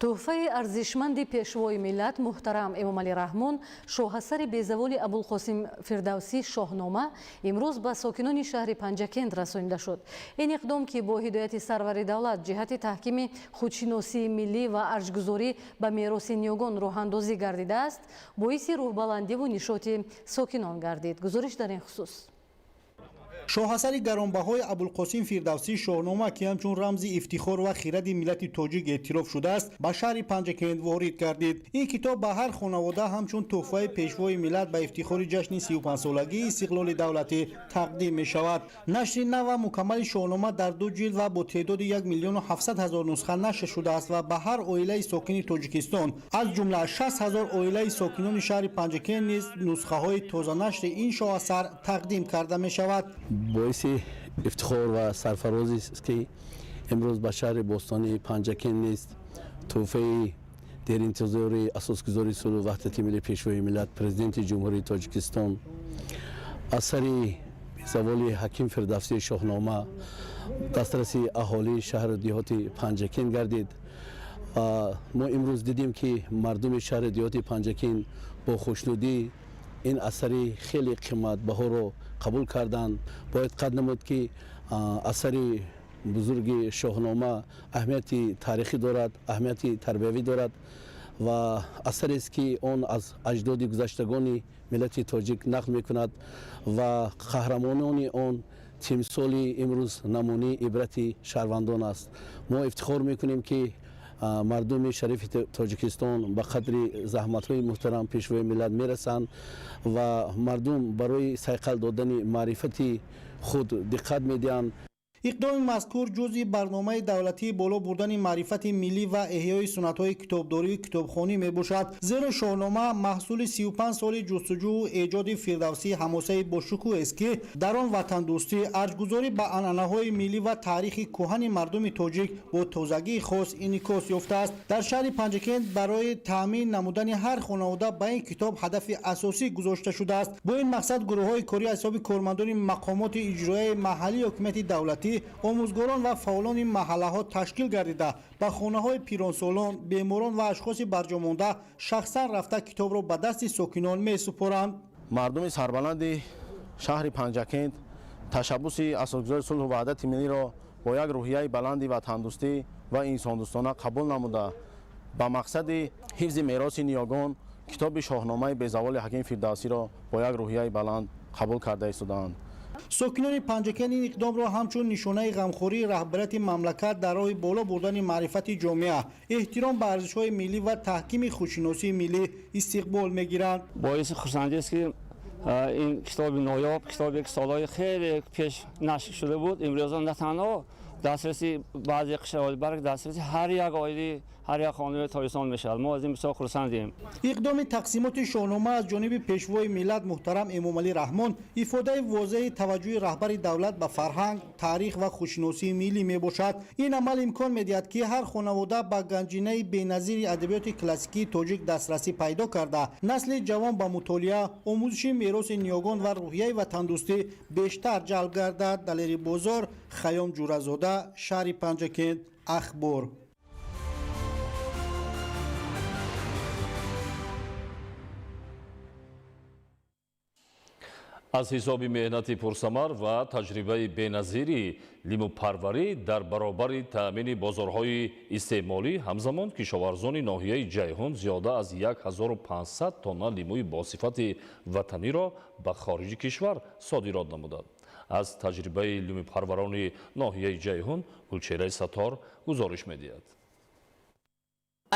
Тӯҳфаи арзишманди Пешвои миллат муҳтарам Эмомалӣ Раҳмон, шоҳасари безаволи Абулқосим Фирдавсӣ «Шоҳнома» имрӯз ба сокинони шаҳри Панҷакент расонида шуд. Ин иқдом, ки бо ҳидояти сарвари давлат ҷиҳати таҳкими худшиносии миллӣ ва арҷгузорӣ ба мероси ниёгон роҳандозӣ гардидааст, боиси рӯҳбаландиву нишоти сокинон гардид. Гузориш дар ин хусус. Шоҳасари гаронбаҳои Абулқосим Фирдавсӣ «Шоҳнома», ки ҳамчун рамзи ифтихор ва хиради миллати тоҷик эътироф шудааст, ба шаҳри Панҷакент ворид гардид. Ин китоб ба ҳар хонавода ҳамчун тӯҳфаи Пешвои миллат ба ифтихори ҷашни 35-солагии истиқлоли давлатӣ тақдим мешавад. Нашри нав ва мукаммали «Шоҳнома» дар ду ҷилд ва бо теъдоди 1 700 000 нусха нашр шудааст ва ба ҳар оилаи сокини Тоҷикистон, аз ҷумла 60 ҳазор оилаи сокинони шаҳри Панҷакент низ нусхаҳои тозанашри ин шоҳасар тақдим карда мешавад. Боиси ифтихор ва сарфарозӣ аст, ки имрӯз ба шаҳри бостонии Панҷакент низ тӯҳфаи деринтизори асосгузори сулҳу ваҳдати милли, Пешвои миллат, Президенти Ҷумҳурии Тоҷикистон, асари безаволи Ҳаким Фирдавсии «Шоҳнома» дастраси аҳолии шаҳру деҳоти Панҷакент гардид. Ва мо имрӯз дидем, ки мардуми шаҳри деҳоти Панҷакент бо хушнудӣ ин асари хеле қиматбаҳоро қабул карданд. Бояд қайд намуд, ки асари бузурги «Шоҳнома» аҳамияти таърихӣ дорад, аҳамияти тарбиявӣ дорад ва асарест, ки он аз аҷдоди гузаштагони миллати тоҷик нақл мекунад ва қаҳрамонони он тимсоли имрӯз намунаи ибрати шаҳрвандон аст. Мо ифтихор мекунем, ки мардуми шарифи Тоҷикистон ба қадри заҳматҳои муҳтарам Пешвои миллат мерасанд ва мардум барои сайқал додани маърифати худ диққат медиҳанд. Иқдоми мазкур ҷузъи барномаи давлатии боло бурдани маърифати миллӣ ва эҳёи суннатҳои китобдорию китобхонӣ мебошад, зеро «Шоҳнома» маҳсули 35 соли ҷустуҷӯву эҷоди Фирдавсии ҳамосаи бошукӯҳест, ки дар он ватандӯстӣ, арҷгузорӣ ба анъанаҳои миллӣ ва таърихи кӯҳани мардуми тоҷик бо тозагии хос инъикос ёфтааст. Дар шаҳри Панҷакент барои таъмин намудани ҳар хонавода ба ин китоб ҳадафи асосӣ гузошта шудааст. Бо ин мақсад гурӯҳҳои корӣ аз ҳисоби кормандони мақомоти иҷроияи маҳаллии ҳокимияти давлатӣ, омӯзгорон ва фаъолони маҳаллаҳо ташкил гардида, ба хонаҳои пиронсолон, беморон ва ашхоси барҷомонда шахсан рафта, китобро ба дасти сокинон месупоранд. Мардуми сарбаланди шаҳри Панҷакент ташаббуси асосгузори сулҳу ваҳдати миллиро бо як рӯҳияи баланди ватандӯстӣ ва инсондӯстона қабул намуда, ба мақсади ҳифзи мероси ниёгон китоби «Шоҳномаи безаволи Ҳаким Фирдавсиро бо як рӯҳияи баланд қабул карда истодаанд. Сокинони Панҷакент ин иқдомро ҳамчун нишонаи ғамхории раҳбарияти мамлакат дар роҳи боло бурдани маърифати ҷомеа, эҳтиром ба арзишҳои миллӣ ва таҳкими худшиносии миллӣ истиқбол мегиранд. Боиси хурсандист, ки ин китоби ноёб, китобе ки солҳои хеле пеш нашр шуда буд, имрӯза на танҳо дастраси баъзе қишрҳои, балки дастраси ҳар як оилаи, ҳар як хонаводаи Тоҷикистон мешавад. Мо аз ин бисёр хурсандем. Иқдоми тақсимоти «Шоҳнома» аз ҷониби Пешвои миллат муҳтарам Эмомалӣ Раҳмон ифодаи возеҳи таваҷҷӯҳи раҳбари давлат ба фарҳанг, таърих ва худшиносии миллӣ мебошад. Ин амал имкон медиҳад, ки ҳар хонавода ба ганҷинаи беназири адабиёти классикии тоҷик дастрасӣ пайдо карда, насли ҷавон ба мутолиа, омӯзиши мероси ниёгон ва рӯҳияи ватандӯстӣ бештар ҷалб гардад. Далери Бозор, Хаём Ҷӯразода, шаҳри Панҷакент, Ахбор. Аз ҳисоби меҳнати пурсамар ва таҷрибаи беназири лимӯпарварӣ дар баробари таъмини бозорҳои истеъмолӣ, ҳамзамон кишоварзони ноҳияи Ҷайҳун зиёда аз 1500 тонна лимӯи босифати ватаниро ба хориҷи кишвар содирот намуданд. Аз таҷрибаи лимӯпарварони ноҳияи Ҷайҳун Гулчеҳраи Саттор гузориш медиҳад.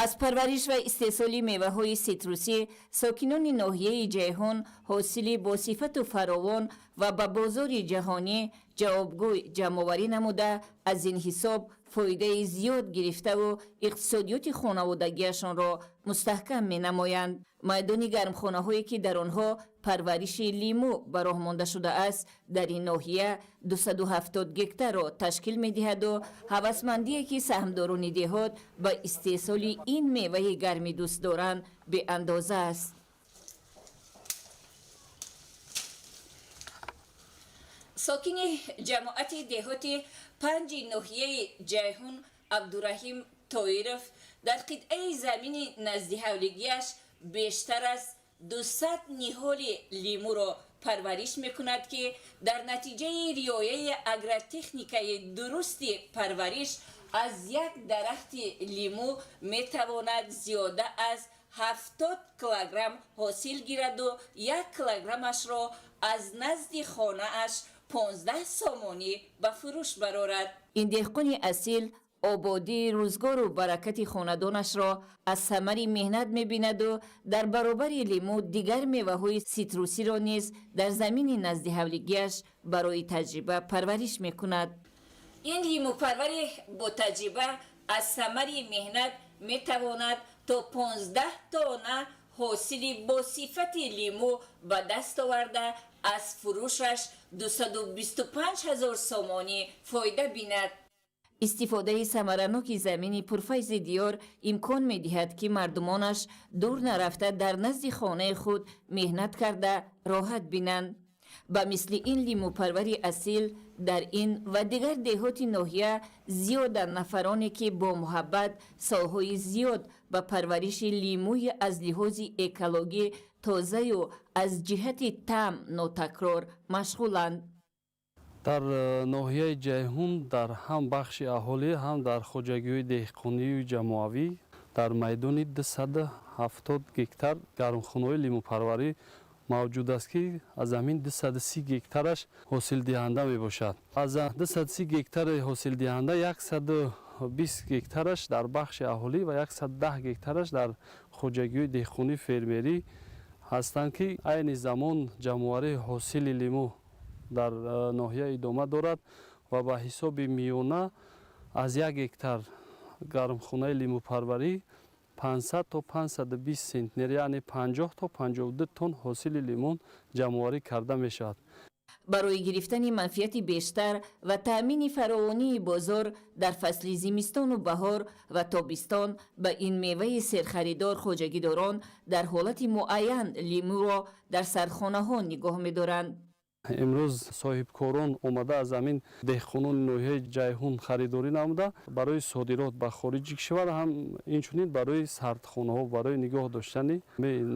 Аз парвариш ва истеҳсоли меваҳои ситрусӣ сокинони ноҳияи Ҷайҳун ҳосили босифату фаровон ва ба бозори ҷаҳонӣ ҷавобгӯй ҷамъоварӣ намуда, аз ин ҳисоб фоидаи зиёд гирифтаву иқтисодиёти хонаводагиашонро мустаҳкам менамоянд. Майдони гармхонаҳое, ки дар онҳо парвариши лимӯ ба роҳ монда шудааст, дар ин ноҳия 270 гектарро ташкил медиҳаду ҳавасмандие, ки саҳмдорони деҳот ба истеҳсоли ин меваи гармӣ дӯст доранд, беандоза аст. Сокини ҷамоати деҳоти панҷи ноҳияи Ҷайҳун Абдураҳим Тоиров Дар қитъаи замини наздиҳавлигиаш бештар аз 200 ниҳоли лимӯро парвариш мекунад, ки дар натиҷаи риояи агротехникаи дурусти парвариш аз як дарахти лимӯ метавонад зиёда аз 70 килограмм ҳосил гираду 1 килограммашро аз назди хонааш 15 сомонӣ ба фурӯш барорад. Ин деҳқони асил ободии рӯзгору баракати хонадонашро аз самари меҳнат мебинаду дар баробари лимӯ дигар меваҳои ситрусиро низ дар замини наздиҳавлигиаш барои таҷриба парвариш мекунад. Ин лимӯпарвари бо таҷриба аз самари меҳнат метавонад то 15 тонна ҳосили босифати лимӯ ба даст оварда, аз фурӯшаш 225 ҳазор сомонӣ фоида бинад. Истифодаи самараноки замини пурфайзи диёр имкон медиҳад, ки мардумонаш дур нарафта дар назди хонаи худ меҳнат карда роҳат бинанд. Ба мисли ин лимӯпарвари асил дар ин ва дигар деҳоти ноҳия зиёданд нафароне, ки бо муҳаббат солҳои зиёд ба парвариши лимӯи аз лиҳози экологӣ тозаю аз ҷиҳати таъм нотакрор машғуланд. Дар ноҳияи Ҷайҳун дар ҳам бахши аҳолӣ, ҳам дар хоҷагиҳои деҳқонию ҷамоавӣ дар майдони 270 гектар гармхонаҳои лимӯпарварӣ мавҷуд аст, ки аз ҳамин 230 гектараш ҳосилдиҳанда мебошад. Аз 230 гектари ҳосилдиҳанда 120 гектараш дар бахши аҳолӣ ва 110 гектараш дар хоҷагиҳои деҳқонии фермерӣ ҳастанд, ки айни замон ҷамъоварии ҳосили лимӯ дар ноҳия идома дорад ва ба ҳисоби миёна аз 1 гектар гармхонаи лимӯпарварӣ 500 то 520 центнер, яъне 50 то 52 тонн ҳосили лимон ҷамъоварӣ карда мешавад. Барои гирифтани манфиати бештар ва таъмини фаровонии бозор дар фасли зимистону баҳор ва тобистон ба ин меваи серхаридор хоҷагидорон дар ҳолати муайян лимӯро дар сархонаҳо нигоҳ медоранд. Имрӯз соҳибкорон омада аз ҳамин деҳқонони ноҳияи Ҷайҳун харидорӣ намуда барои содирот ба хориҷи кишвар, ҳам инчунин барои сардхонаҳо барои нигоҳ доштани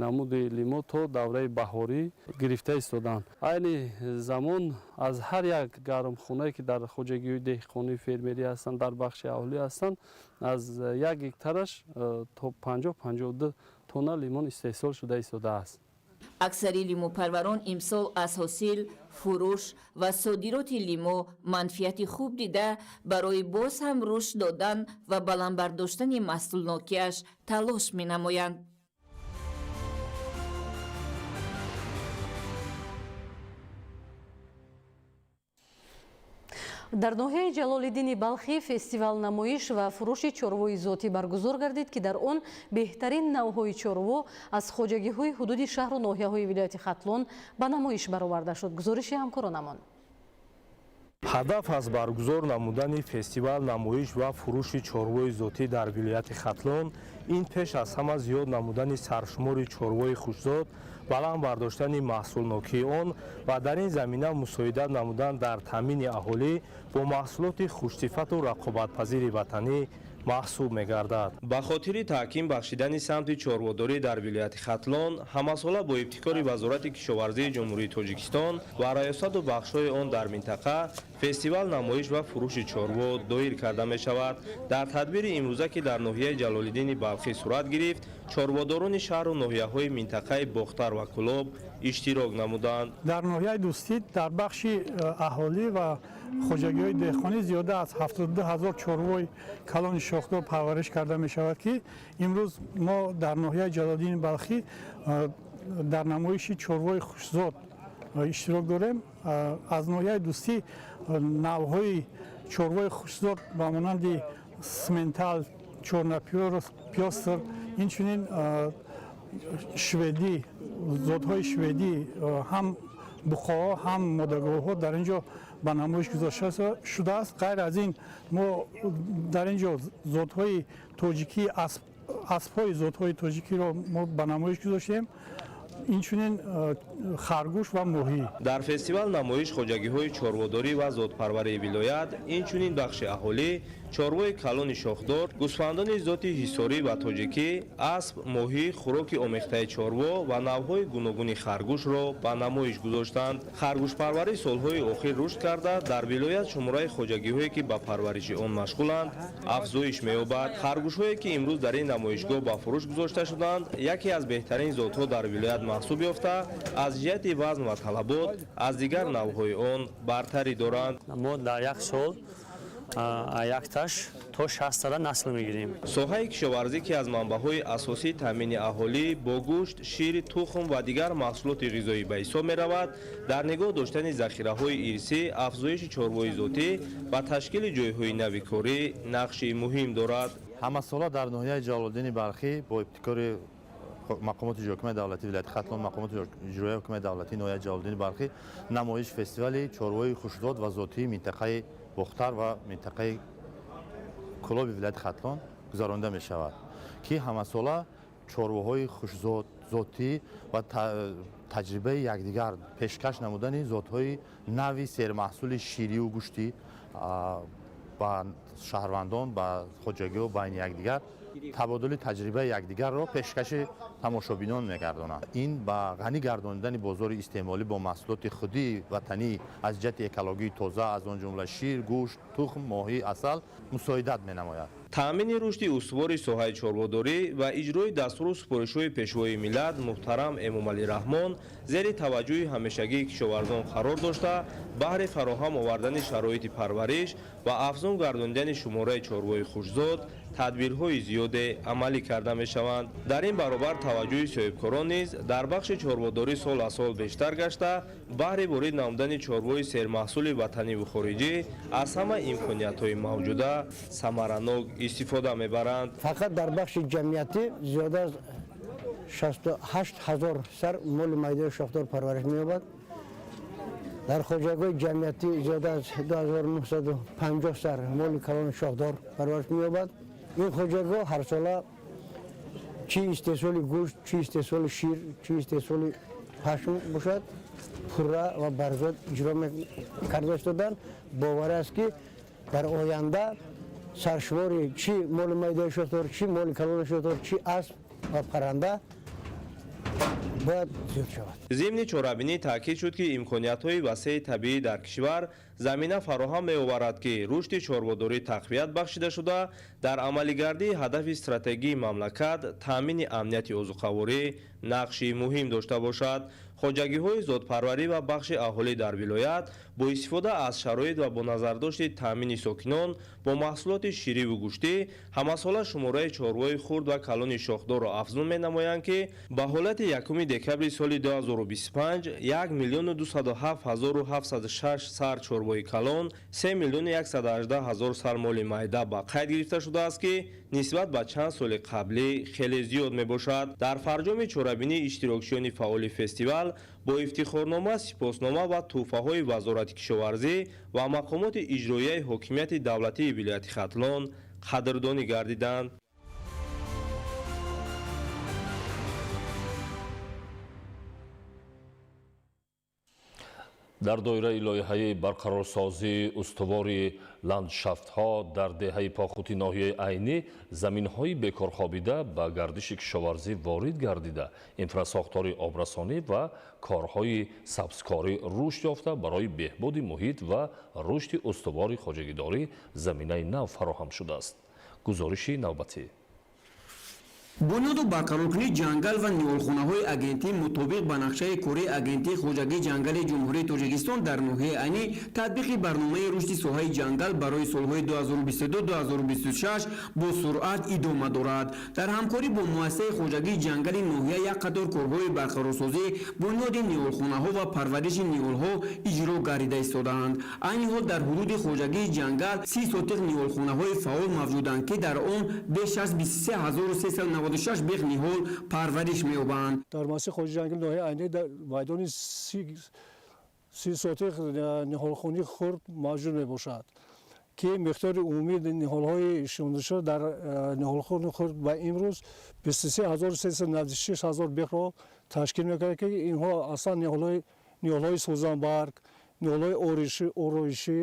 намуди лимо то давраи баҳорӣ гирифта истоданд. Айни замон аз ҳар як гармхонае, ки дар хоҷагиҳои деҳқонии фермерӣ ҳастанд, дар бахши аҳолӣ ҳастанд, аз 1 гектараш то 50-52 тонна лимон истеҳсол шуда истодааст. Аксари лимӯпарварон имсол аз ҳосил, фурӯш ва содироти лимӯ манфиати хуб дида, барои боз ҳам рушд додан ва баланд бардоштани маҳсулнокиаш талош менамоянд. Дар ноҳияи Ҷалолиддини Балхӣ фестивал намоиш ва фурӯши чорвои зотӣ баргузор гардид, ки дар он беҳтарин навъҳои чорво аз хоҷагиҳои ҳудуди шаҳру ноҳияҳои вилояти Хатлон ба намоиш бароварда шуд. Гузориши ҳамкоронамон. Ҳадаф аз баргузор намудани фестивал намоиш ва фурӯши чорвои зотӣ дар вилояти Хатлон ин пеш аз ҳама зиёд намудани саршумори чорвои хушзод, баланд бардоштани маҳсулнокии он ва дар ин замина мусоидат намудан дар таъмини аҳолӣ бо маҳсулоти хушсифату рақобатпазири ватанӣ маҳсуб мегардад. Ба хотири таҳким бахшидани самти чорводорӣ дар вилояти Хатлон ҳамасола бо ибтикори Вазорати кишоварзии Ҷумҳурии Тоҷикистон ва раёсату бахшҳои он дар минтақа фестивал намоиш ва фурӯши чорво доир карда мешавад. Дар тадбири имрӯза, ки дар ноҳияи Ҷалолиддини Балхӣ сурат гирифт, чорводорони шаҳру ноҳияҳои минтақаи Бохтар ва Кӯлоб иштирок намуданд. Дар ноҳияи Дӯстӣ дар бахши аҳолӣ ва хоҷагиҳои деҳқонӣ зиёда аз 72 ҳазор чорвои калони шохдор парвариш карда мешавад, ки имрӯз мо дар ноҳияи Ҷалолиддини Балхӣ дар намоиши чорвои хушзод иштирок дорем. Аз ноҳияи Дӯстӣ навъҳои чорвои хушзод ба монанди симентал, чорнапёстр, инчунин шведӣ, зодҳои шведӣ, ҳам буқоҳо, ҳам модагоҳҳо дар ин ҷо ба намоиш гузошта шудааст. Ғайр аз ин мо дар ин ҷо зодҳои тоҷикӣ, аспҳои зодҳои тоҷикиро мо ба намоиш гузоштем, инчунин харгӯш ва моҳӣ. Дар фестивал намоиш хоҷагиҳои чорводорӣ ва зодпарварии вилоят, инчунин бахши аҳолӣ чорвои калони шохдор, гӯсфандони зоти ҳисорӣ ва тоҷикӣ, асп, моҳӣ, хӯроки омехтаи чорво ва навъҳои гуногуни харгӯшро ба намоиш гузоштанд. Харгӯшпарварӣ солҳои охир рушд карда, дар вилоят шумораи хоҷагиҳое, ки ба парвариши он машғуланд, афзоиш меёбад. Харгӯшҳое, ки имрӯз дар ин намоишгоҳ ба фурӯш гузошта шуданд, яке аз беҳтарин зотҳо дар вилоят маҳсуб ёфта, аз ҷиҳати вазн ва талабот аз дигар навъҳои он бартарӣ доранд. Мо дар як сол якташ то 60 насл мегирем. Соҳаи кишоварзӣ, ки аз манбаъҳои асосии таъмини аҳолӣ бо гӯшт, шир, тухм ва дигар маҳсулоти ғизоӣ ба ҳисоб меравад, дар нигоҳ доштани захираҳои ирсӣ, афзоиши чорвои зотӣ ва ташкили ҷойҳои нави корӣ нақши муҳим дорад. Ҳамасола дар ноҳияи Ҷалолиддини Балхӣ бо ибтикори мақомоти иҷроияи ҳукумати давлатии вилояти Хатлон, мақомоти иҷроияи ҳукумати давлатии ноҳияи Ҷалолиддини Балхӣ намоиш фестивали чорвои хушзод ва зотии минтақаи Бохтар ва минтақаи Кӯлоби вилояти Хатлон гузаронида мешавад, ки ҳамасола чорвоҳои хушзод, зотӣ ва таҷрибаи якдигар пешкаш намудани зотҳои нави сермаҳсули ширию гӯштӣ ба шаҳрвандон, ба хоҷагиҳо байни якдигар табодули таҷрибаи якдигарро пешкаши тамошобинон мегардонад. Ин ба ғанӣ гардонидани бозори истеъмолӣ бо маҳсулоти худии ватанӣ аз ҷиҳати экологии тоза, аз он ҷумла шир, гӯшт, тухм, моҳӣ, асал мусоидат менамояд. Таъмини рушди устувори соҳаи чорводорӣ ва иҷрои дастуру супоришҳои Пешвои миллат муҳтарам Эмомалӣ Раҳмон зери таваҷҷӯҳи ҳамешагии кишоварзон қарор дошта, баҳри фароҳам овардани шароити парвариш ва афзун гардонидани шумораи чорвои хушзод тадбирҳои зиёде амалӣ карда мешаванд. Дар ин баробар таваҷҷӯҳи соҳибкорон низ дар бахши чорводорӣ сол аз сол бештар гашта, баҳри ворид намудани чорвои сермаҳсули ватаниву хориҷӣ аз ҳама имкониятҳои мавҷуда самаранок истифода мебаранд. Фақат дар бахши ҷамъиятӣ зиёда аз 68 ҳазор сар моли майдаи шохдор парвариш меёбад. Дар хоҷагиҳои ҷамъиятӣ зиёда аз 2950 сар моли калони шохдор парвариш меёбад. Ин хоҷагиҳо ҳарсола чӣ истеҳсоли гӯшт, чӣ истеҳсоли шир, чӣ истеҳсоли пашм бошад, пурра ва барзиёд иҷро карда истоданд. Боварӣ аст, ки дар оянда саршумори чӣ моли майдаи шохдор, чӣ моли калони шохдор, чӣ асп ва парранда бояд зиёд шавад. Зимни чорабинӣ таъкид шуд, ки имкониятҳои васеи табиӣ дар кишвар замина фароҳам меоварад, ки рушди чорводорӣ тақвият бахшида шуда, дар амалигардии ҳадафи стратегии мамлакат таъмини амнияти озуқаворӣ нақши муҳим дошта бошад. Хоҷагиҳои зодпарварӣ ва бахши аҳолӣ дар вилоят бо истифода аз шароит ва бо назардошти таъмини сокинон бо маҳсулоти шириву гӯштӣ ҳамасола шумораи чорвои хурд ва калони шохдорро афзун менамоянд, ки ба ҳолати 1 декабри соли 2025 1 207 706 сар чорвои калон, 3 118 000 сар моли майда ба қайд гирифта шудааст, ки нисбат ба чанд соли қаблӣ хеле зиёд мебошад. Дар фарҷоми чорабинии иштирокчиёни фаъоли фестивал бо ифтихорнома, сипоснома ва тӯҳфаҳои Вазорати кишоварзӣ ва мақомоти иҷроияи ҳокимияти давлатии вилояти Хатлон қадрдонӣ гардиданд. Дар доираи лоиҳаи барқарорсозии устувори ландшафтҳо дар деҳаи Похути ноҳияи Айнӣ заминҳои бекорхобида ба гардиши кишоварзӣ ворид гардида, инфрасохтори обрасонӣ ва корҳои сабзкорӣ рушд ёфта, барои беҳбуди муҳит ва рушди устувори хоҷагидорӣ заминаи нав фароҳам шудааст. Гузориши навбатӣ. Бунёду барқароркунии ҷангал ва ниҳолхонаҳои агентӣ мутобиқ ба нақшаи кории Агентии хоҷагии ҷангали Ҷумҳурии Тоҷикистон дар ноҳияи Айнӣ татбиқи барномаи рушди соҳаи ҷангал барои солҳои 2022-2026 бо суръат идома дорад. Дар ҳамкорӣ бо муассисаи хоҷагии ҷангали ноҳия як қатор корҳои барқарорсозӣ, бунёди ниҳолхонаҳо ва парвариши ниҳолҳо иҷро гардида истодаанд. Айни ҳол дар ҳудуди хоҷагии ҷангал 30 сотиқ ниҳолхонаҳои фаъол мавҷуданд, ки дар он беш аз 23396 бех ниҳол парвариш меёбанд. Дар муассисаи хоҷагии ҷангали ноҳияи Айнӣ дар майдони 30 сотиқ ниҳолхонаи хурд мавҷуд мебошад, ки миқдори умумии ниҳолҳои шинондашуда дар ниҳолхонаи хурд ба имрӯз 23396 ҳазор бехро ташкил мекунад, ки инҳо аслан ниҳолҳои сӯзанбарг, ниҳолҳои ороишӣ,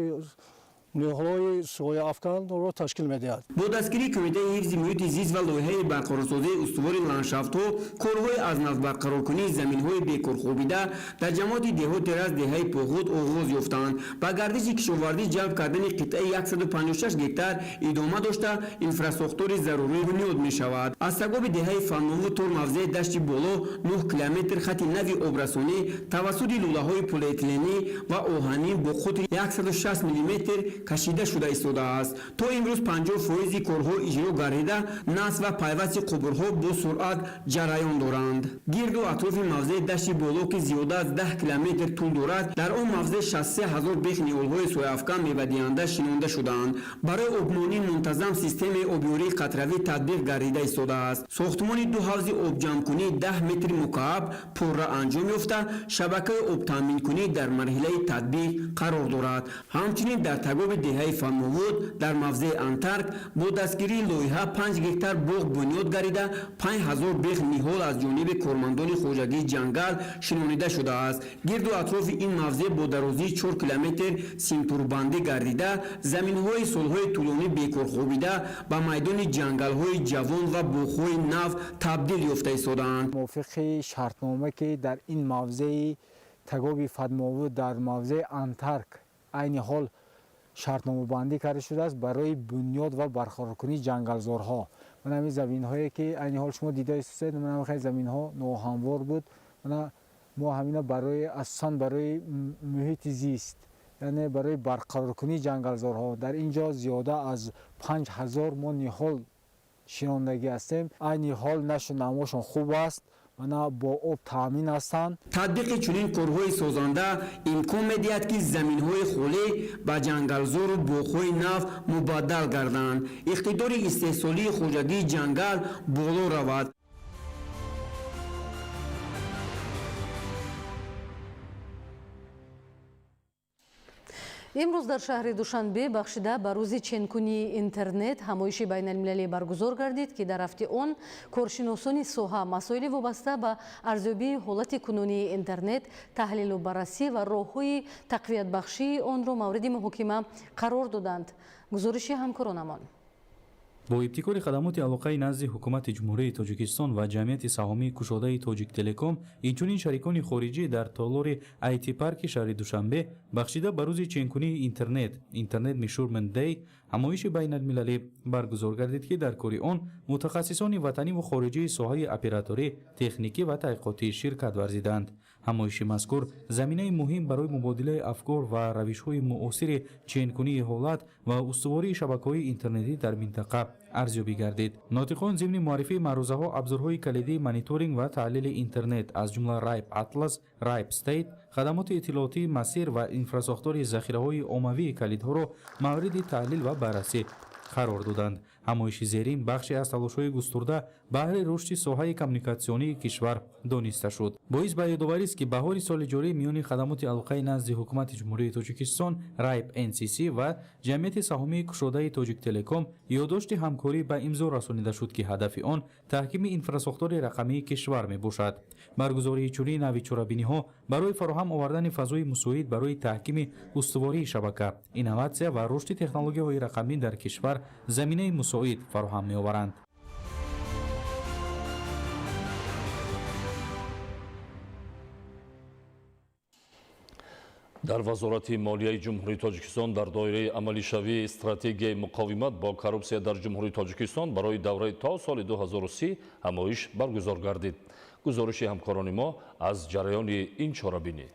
ниҳолҳои сояафканро ташкил медиҳад. Бо дастгирии Кумитаи ҳифзи муҳити зист ва лоиҳаи барқарорсозии устувори ландшафтҳо, корҳои аз нав барқароркунии заминҳои бекорхобида дар ҷамоати деҳоти Раст, деҳаи Поғуд оғоз ёфтанд. Ба гардиши кишоварзӣ ҷалб кардани қитъаи 156 гектар идома дошта, инфрасохтори зарурӣ бунёд мешавад. Аз сагоби деҳаи Фаннову то мавзеи Дашти Боло 9 километр хати нави обрасонӣ тавассути лӯлаҳои полиэтиленӣ ва оҳанӣ бо қутри 160 миллиметр кашида шуда истодааст. То имрӯз 50% корҳо иҷро гардида, насб ва пайвасти қубурҳо бо суръат ҷараён доранд. Гирду атрофи мавзеи Дашти Боло, ки зиёда аз 10 километр тӯл дорад, дар он мавзеъ 63 ҳазор бех ниҳолҳои сояафкан мевадиҳанда шинонда шудаанд. Барои обмонии мунтазам системаи обёрии қатравӣ татбиқ гардида истодааст. Сохтмони ду ҳавзи обҷамъкунии 10 метри мукааб пурра анҷом ёфта, шабакаи обтаъминкунӣ дар марҳилаи татбиқ қарор дорад. Ҳамчунин дар тагоби деҳаи Фанновуд дар мавзеи Антарк бо дастгирии лоиҳа 5 гектар боғ бунёд гардида, 5000 бех ниҳол аз ҷониби кормандони хоҷагии ҷангал шинонида шудааст. Гирду атрофи ин мавзеъ бо дарозии 4 километр симтурбандӣ гардида, заминҳои солҳои тӯлонӣ бекорхобида ба майдони ҷангалҳои ҷавон ва боғҳои нав табдил ёфта истодаанд. Мувофиқи шартнома, ки дар ин мавзеи тагоби Фадмовуд дар мавзеи Антарк айни ҳол шартномабандӣ карда шудааст барои бунёд ва барқароркунии ҷангалзорҳо. Ман ҳамин заминҳое, ки айни ҳол шумо дида истед, ман ҳамин заминҳо ноҳамвор буд. Мана мо ҳамина барои асосан барои муҳити зист, яъне барои барқароркунии ҷангалзорҳо дар ин ҷо зиёда аз 5000 мо ниҳол шинондагӣ ҳастем. Айни ҳол нашу намошон хуб аст, мана бо об таъмин ҳастанд. Татбиқи чунин корҳои созанда имкон медиҳад, ки заминҳои холӣ ба ҷангалзору боғҳои нав мубаддал гарданд, иқтидори истеҳсолии хоҷагии ҷангал боло равад. Имрӯз дар шаҳри Душанбе бахшида ба рӯзи ченкунии интернет ҳамоиши байналмилалӣ баргузор гардид, ки дар рафти он коршиносони соҳа масоили вобаста ба арзёбии ҳолати кунунии интернет, таҳлилу баррасӣ ва роҳҳои тақвиятбахшии онро мавриди муҳокима қарор доданд. Гузориши ҳамкоронамон. Бо ибтикори хадамоти алоқаи назди ҳукумати Ҷумҳурии Тоҷикистон ва ҷамъияти саҳомии кушодаи Тоҷиктелеком, инчунин шарикони хориҷӣ дар толори IT-парки шаҳри Душанбе бахшида ба рӯзи ченкунии интернет Internet Measurement Day ҳамоиши байналмилалӣ баргузор гардид, ки дар кори он мутахассисони ватаниву хориҷии соҳаи операторӣ, техникӣ ва таҳқиқотӣ ширкат варзиданд. Ҳамоиши мазкур заминаи муҳим барои мубодилаи афкор ва равишҳои муосири ченкунии ҳолат ва устувории шабакаҳои интернетӣ дар минтақа арзёбӣ гардид. Нотиқон зимни муаррифии маърузаҳо абзорҳои калидии мониторинг ва таҳлили интернет, аз ҷумла RIPE Atlas, RIPE State, хадамоти иттилоотии масир ва инфрасохтори захираҳои оммавии калидҳоро мавриди таҳлил ва баррасӣ қарор доданд. Ҳамоиши зерин бахше аз талошҳои густурда баҳри рушди соҳаи коммуникатсионии кишвар дониста шуд. Боис ба ёдоварист, ки баҳори соли ҷорӣ миёни хадамоти алоқаи назди ҳукумати Ҷумҳурии Тоҷикистон, RIPE NCC ва ҷамъияти саҳомии кушодаи Тоҷиктелеком ёддошти ҳамкорӣ ба имзо расонида шуд, ки ҳадафи он таҳкими инфрасохтори рақамии кишвар мебошад. Баргузории чунин нави чорабиниҳо барои фароҳам овардани фазои мусоид барои таҳкими устувории шабака, инноватсия ва рушди технологияҳои рақамӣ дар кишвар заминаи мусоид фароҳам меоваранд. Дар Вазорати молияи Ҷумҳурии Тоҷикистон дар доираи амалишавии стратегияи муқовимат бо коррупсия дар Ҷумҳурии Тоҷикистон барои давраи то соли 2030 ҳамоиш баргузор гардид. Гузориши ҳамкорони мо аз ҷараёни ин чорабинӣ.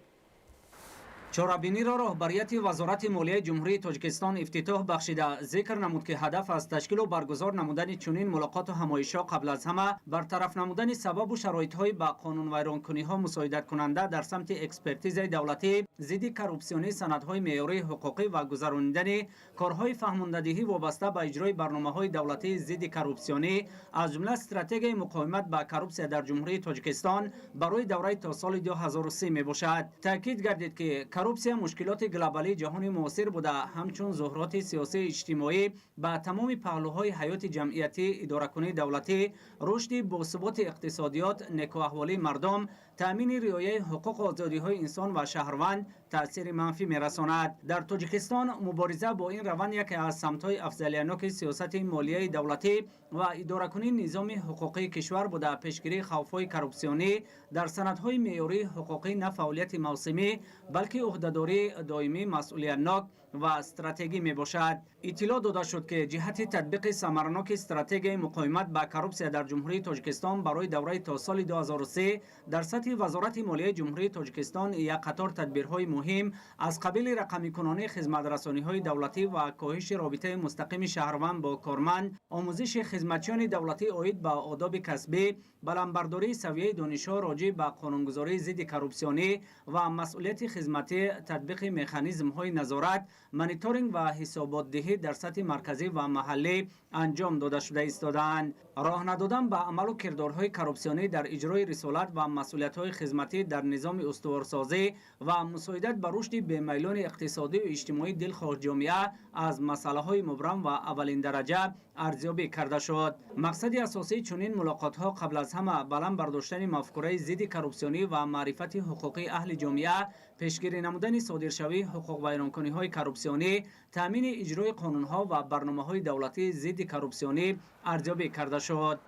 Чорабиниро роҳбарияти Вазорати молияи Ҷумҳурии Тоҷикистон ифтитоҳ бахшида, зикр намуд, ки ҳадаф аз ташкилу баргузор намудани чунин мулоқоту ҳамоишҳо қабл аз ҳама бартараф намудани сабабу шароитҳои ба қонунвайронкуниҳо мусоидаткунанда дар самти экспертизаи давлатӣ зидди коррупсионии санадҳои меъёрии ҳуқуқӣ ва гузаронидани корҳои фаҳмондадиҳӣ вобаста ба иҷрои барномаҳои давлатии зидди коррупсионӣ, аз ҷумла стратегияи муқовимат ба коррупсия дар Ҷумҳурии Тоҷикистон барои давраи то соли 2030 мебошад. Таъкид гардид, ки Коррупсия мушкилоти глобалии ҷаҳони муосир буда, ҳамчун зуҳроти сиёсии иҷтимоӣ ба тамоми паҳлӯҳои ҳаёти ҷамъиятӣ, идоракунии давлатӣ, рушди босуботи иқтисодиёт, некуаҳволии мардум, таъмини риояи ҳуқуқу озодиҳои инсон ва шаҳрванд таъсири манфӣ мерасонад. Дар Тоҷикистон мубориза бо ин раванд яке аз самтҳои афзалиятноки сиёсати молияи давлатӣ ва идоракунии низоми ҳуқуқии кишвар буда, пешгирии хавфҳои коррупсионӣ дар санадҳои меъёрии ҳуқуқӣ на фаъолияти мавсимӣ, балки ӯҳдадории доимӣ, масъулиятнок ва стратегӣ мебошад. Иттилоъ дода шуд, ки ҷиҳати татбиқи самараноки стратегияи муқовимат ба коррупсия дар Ҷумҳурии Тоҷикистон барои давраи то соли 2003 дар сатҳи Вазорати молияи Ҷумҳурии Тоҷикистон як қатор тадбирҳои муҳим аз қабили рақамикунонии хизматрасониҳои давлатӣ ва коҳиши робитаи мустақими шаҳрванд бо корманд, омӯзиши хизматчиёни давлатӣ оид ба одоби касбӣ, баландбардории савияи донишҳо роҷеъ ба қонунгузории зидди коррупсионӣ ва масъулияти хизматӣ, татбиқи механизмҳои назорат, мониторинг ва ҳисоботдиҳӣ дар сатҳи марказӣ ва маҳаллӣ анҷом дода шуда истодаанд. Роҳ надодан ба амалу кирдорҳои коррупсионӣ дар иҷрои рисолат ва масъулиятҳои хизматӣ дар низоми устуворсозӣ ва мусоидат ба рушди бемайлони иқтисодию иҷтимоии дилхоҳ ҷомеа аз масъалаҳои мубрам ва аввалиндараҷа арзёбӣ карда шуд. Мақсади асосии чунин мулоқотҳо қабл аз ҳама баланд бардоштани мафкураи зидди коррупсионӣ ва маърифати ҳуқуқии аҳли ҷомеа, пешгирӣ намудани содиршавии ҳуқуқвайронкуниҳои коррупсионӣ, таъмини иҷрои қонунҳо ва барномаҳои давлатии зидди коррупсионӣ арзёбӣ карда шуд.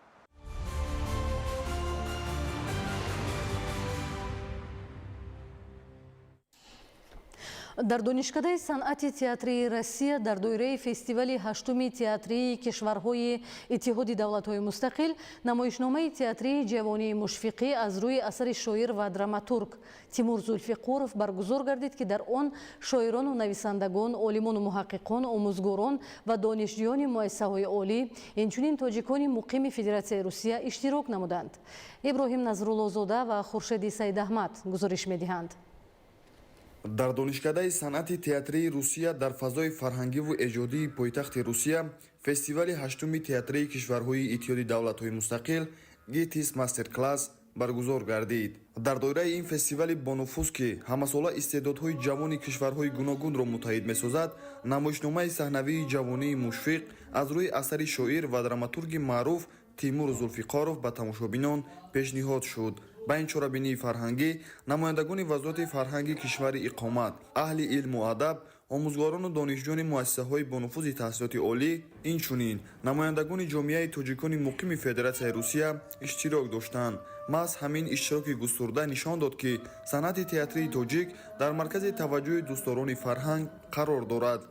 Дар Донишкадаи санъати театрии Россия дар доираи фестивали ҳаштуми театрии кишварҳои Иттиҳоди давлатҳои мустақил намоишномаи театрии ҷавонии Мушфиқӣ аз рӯи асари шоир ва драматург Тимур Зулфиқоров баргузор гардид, ки дар он шоирону нависандагон, олимону муҳаққиқон, омӯзгорон ва донишҷӯёни муассисаҳои олӣ, инчунин тоҷикони муқими Федератсияи Русия иштирок намуданд. Иброҳим Назруллозода ва Хуршеди Саидаҳмад гузориш медиҳанд. Дар Донишкадаи санъати театрии Русия дар фазои фарҳангиву эҷодии пойтахти Русия фестивали ҳаштуми театрии кишварҳои Иттиҳоди давлатҳои мустақил ГИТИС мастер-класс баргузор гардид. Дар доираи ин фестивали бонуфуз, ки ҳамасола истеъдодҳои ҷавони кишварҳои гуногунро муттаҳид месозад, намоишномаи саҳнавии ҷавонии Мушфиқ аз рӯи асари шоир ва драматурги маъруф Тимур Зулфиқоров ба тамошобинон пешниҳод шуд. Ба ин чорабинии фарҳангӣ намояндагони Вазорати фарҳанги кишвари иқомат, аҳли илму адаб, омӯзгорону донишҷӯёни муассисаҳои бонуфузи таҳсилоти олӣ, инчунин намояндагони ҷомеаи тоҷикони муқими Федератсияи Русия иштирок доштанд. Маҳз ҳамин иштироки густурда нишон дод, ки санъати театрии тоҷик дар маркази таваҷҷӯҳи дӯстдорони фарҳанг қарор дорад.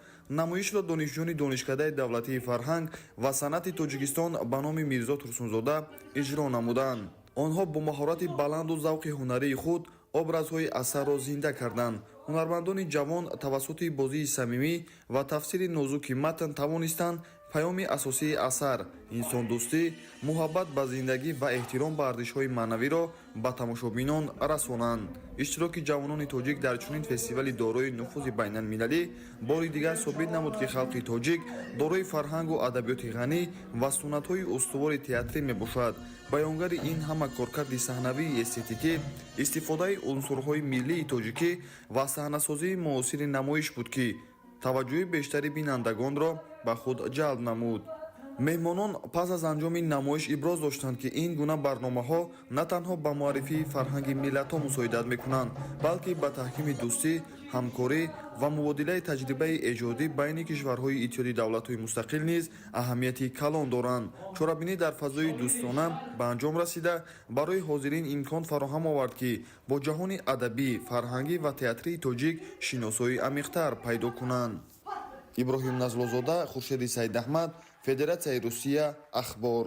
Намоишро донишҷӯёни Донишкадаи давлатии фарҳанг ва санъати Тоҷикистон ба номи Мирзо Турсунзода иҷро намуданд. Онҳо бо маҳорати баланду завқи ҳунарии худ образҳои асарро зинда карданд. Ҳунармандони ҷавон тавассути бозии самимӣ ва тафсири нозуки матн тавонистанд паёми асосии асар инсондӯстӣ, муҳаббат ба зиндагӣ ва эҳтиром ба арзишҳои маънавиро ба тамошобинон расонанд. Иштироки ҷавонони тоҷик дар чунин фестивали дорои нуфузи байналмилалӣ бори дигар собит намуд, ки халқи тоҷик дорои фарҳангу адабиёти ғанӣ ва суннатҳои устувори театрӣ мебошад. Баёнгари ин ҳама коркарди саҳнавии эстетикӣ, истифодаи унсурҳои миллии тоҷикӣ ва саҳнасозии муосири намоиш буд, ки таваҷҷӯҳи бештари бинандагонро ба худ ҷалб намуд. Меҳмонон пас аз анҷоми намоиш иброз доштанд, ки ин гуна барномаҳо на танҳо ба муаррифии фарҳанги миллатҳо мусоидат мекунанд, балки ба таҳкими дӯстӣ, ҳамкорӣ ва мубодилаи таҷрибаи эҷодӣ байни кишварҳои Иттиҳоди давлатҳои мустақил низ аҳамияти калон доранд. Чорабинӣ дар фазои дӯстона ба анҷом расида, барои ҳозирин имкон фароҳам овард, ки бо ҷаҳони адабӣ, фарҳангӣ ва театрии тоҷик шиносоии амиқтар пайдо кунанд. Иброҳим Назлозода, Хуршеди Саидаҳмад, Федератсияи Русия, Ахбор.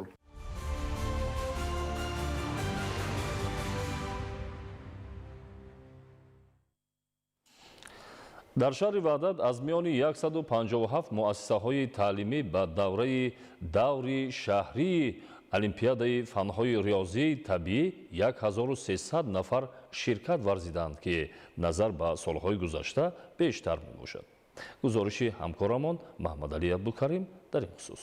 Дар шаҳри Ваҳдат аз миёни 157 муассисаҳои таълимӣ ба давраи даври шаҳрии Олимпиадаи фанҳои риёзии табиӣ 1300 нафар ширкат варзиданд, ки назар ба солҳои гузашта бештар мебошад. Гузориши ҳамкорамон Маҳмадалӣ Абдукарим дар ин хусус.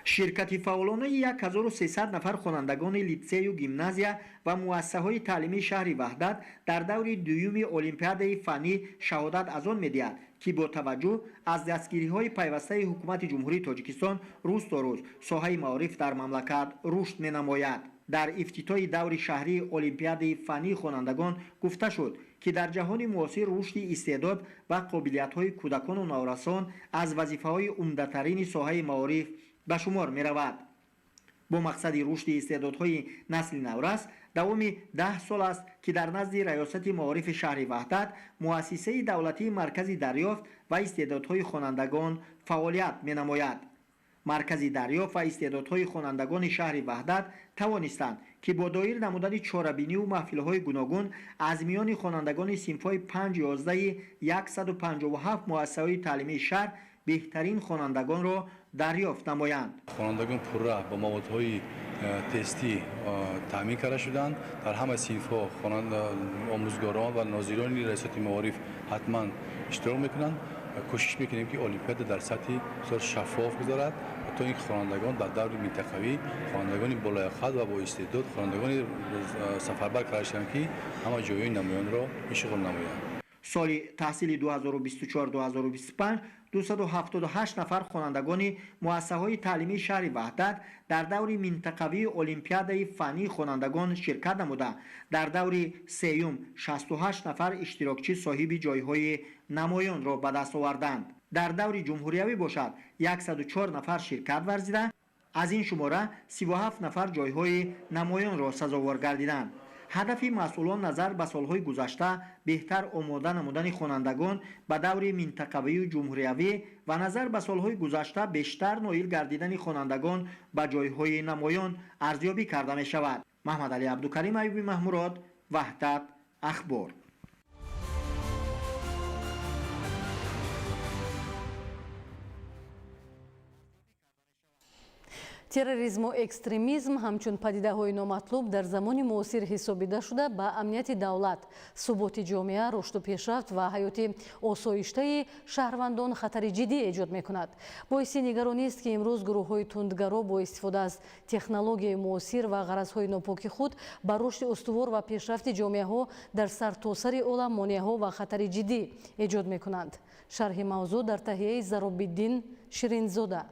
Ширкати фаъолонаи 1300 нафар хонандагони литсею гимназия ва муассисаҳои таълимии шаҳри Ваҳдат дар даври дуюми олимпиадаи фаннӣ шаҳодат аз он медиҳад, ки бо таваҷҷӯҳ аз дастгириҳои пайвастаи ҳукумати Ҷумҳурии Тоҷикистон рӯз то рӯз соҳаи маориф дар мамлакат рушд менамояд. Дар ифтитоҳи даври шаҳрии олимпиадаи фаннии хонандагон гуфта шуд, ки дар ҷаҳони муосир рушди истеъдод ва қобилиятҳои кӯдакону наврасон аз вазифаҳои умдатарини соҳаи маориф ба шумор меравад. Бо мақсади рушди истеъдодҳои насли наврас давоми 10 сол аст, ки дар назди Раёсати маорифи шаҳри Ваҳдат муассисаи давлатии Маркази дарёфт ва истеъдодҳои хонандагон фаъолият менамояд. Маркази дарёфт ва истеъдодҳои хонандагони шаҳри Ваҳдат тавонистанд, ки бо доир намудани чорабиниву маҳфилҳои гуногун аз миёни хонандагони синфҳои 5-11 157 муассисаҳои таълимии шаҳр беҳтарин хонандагонро дарёфт намоянд. Хонандагон пурра бо маводҳои тестӣ таъмин карда шуданд. Дар ҳама синфҳо омӯзгорон ва нозирони Раёсати маориф ҳатман иштирок мекунанд. Кӯшиш мекунем, ки олимпиада дар сатҳи бисёр шаффоф гузарад, то ин ки хонандагон дар даври минтақавӣ хонандагони болояқат ва боистеъдод, хонандагони сафарбар карда шаванд, ки ҳама ҷойҳои намоёнро ишғол намоянд. Соли таҳсили 2024-2025 278 нафар хонандагони муассисаҳои таълимии шаҳри Ваҳдат дар даври минтақавии олимпиадаи фаннии хонандагон ширкат намуда, дар даври сеюм 68 нафар иштирокчӣ соҳиби ҷойҳои намоёнро ба даст оварданд. Дар даври ҷумҳуриявӣ бошад, 104 нафар ширкат варзида, аз ин шумора 37 нафар ҷойҳои намоёнро сазовор гардиданд. Ҳадафи масъулон назар ба солҳои гузашта беҳтар омода намудани хонандагон ба даври минтақавию ҷумҳуриявӣ ва назар ба солҳои гузашта бештар ноил гардидани хонандагон ба ҷойҳои намоён арзёбӣ карда мешавад. Маҳмадалӣ Абдукарим, Аюби Маҳмурод, Ваҳдат, Ахбор. Терроризму экстремизм ҳамчун падидаҳои номатлуб дар замони муосир ҳисобида шуда, ба амнияти давлат, суботи ҷомеа, рушду пешрафт ва ҳаёти осоиштаи шаҳрвандон хатари ҷиддӣ эҷод мекунад. Боиси нигаронист, ки имрӯз гурӯҳҳои тундгаро бо истифода аз технологияи муосир ва ғаразҳои нопоки худ ба рушди устувор ва пешрафти ҷомеаҳо дар сартосари олам монеаҳо ва хатари ҷиддӣ эҷод мекунанд. Шарҳи мавзӯъ дар таҳияи Заробиддин Ширинзода.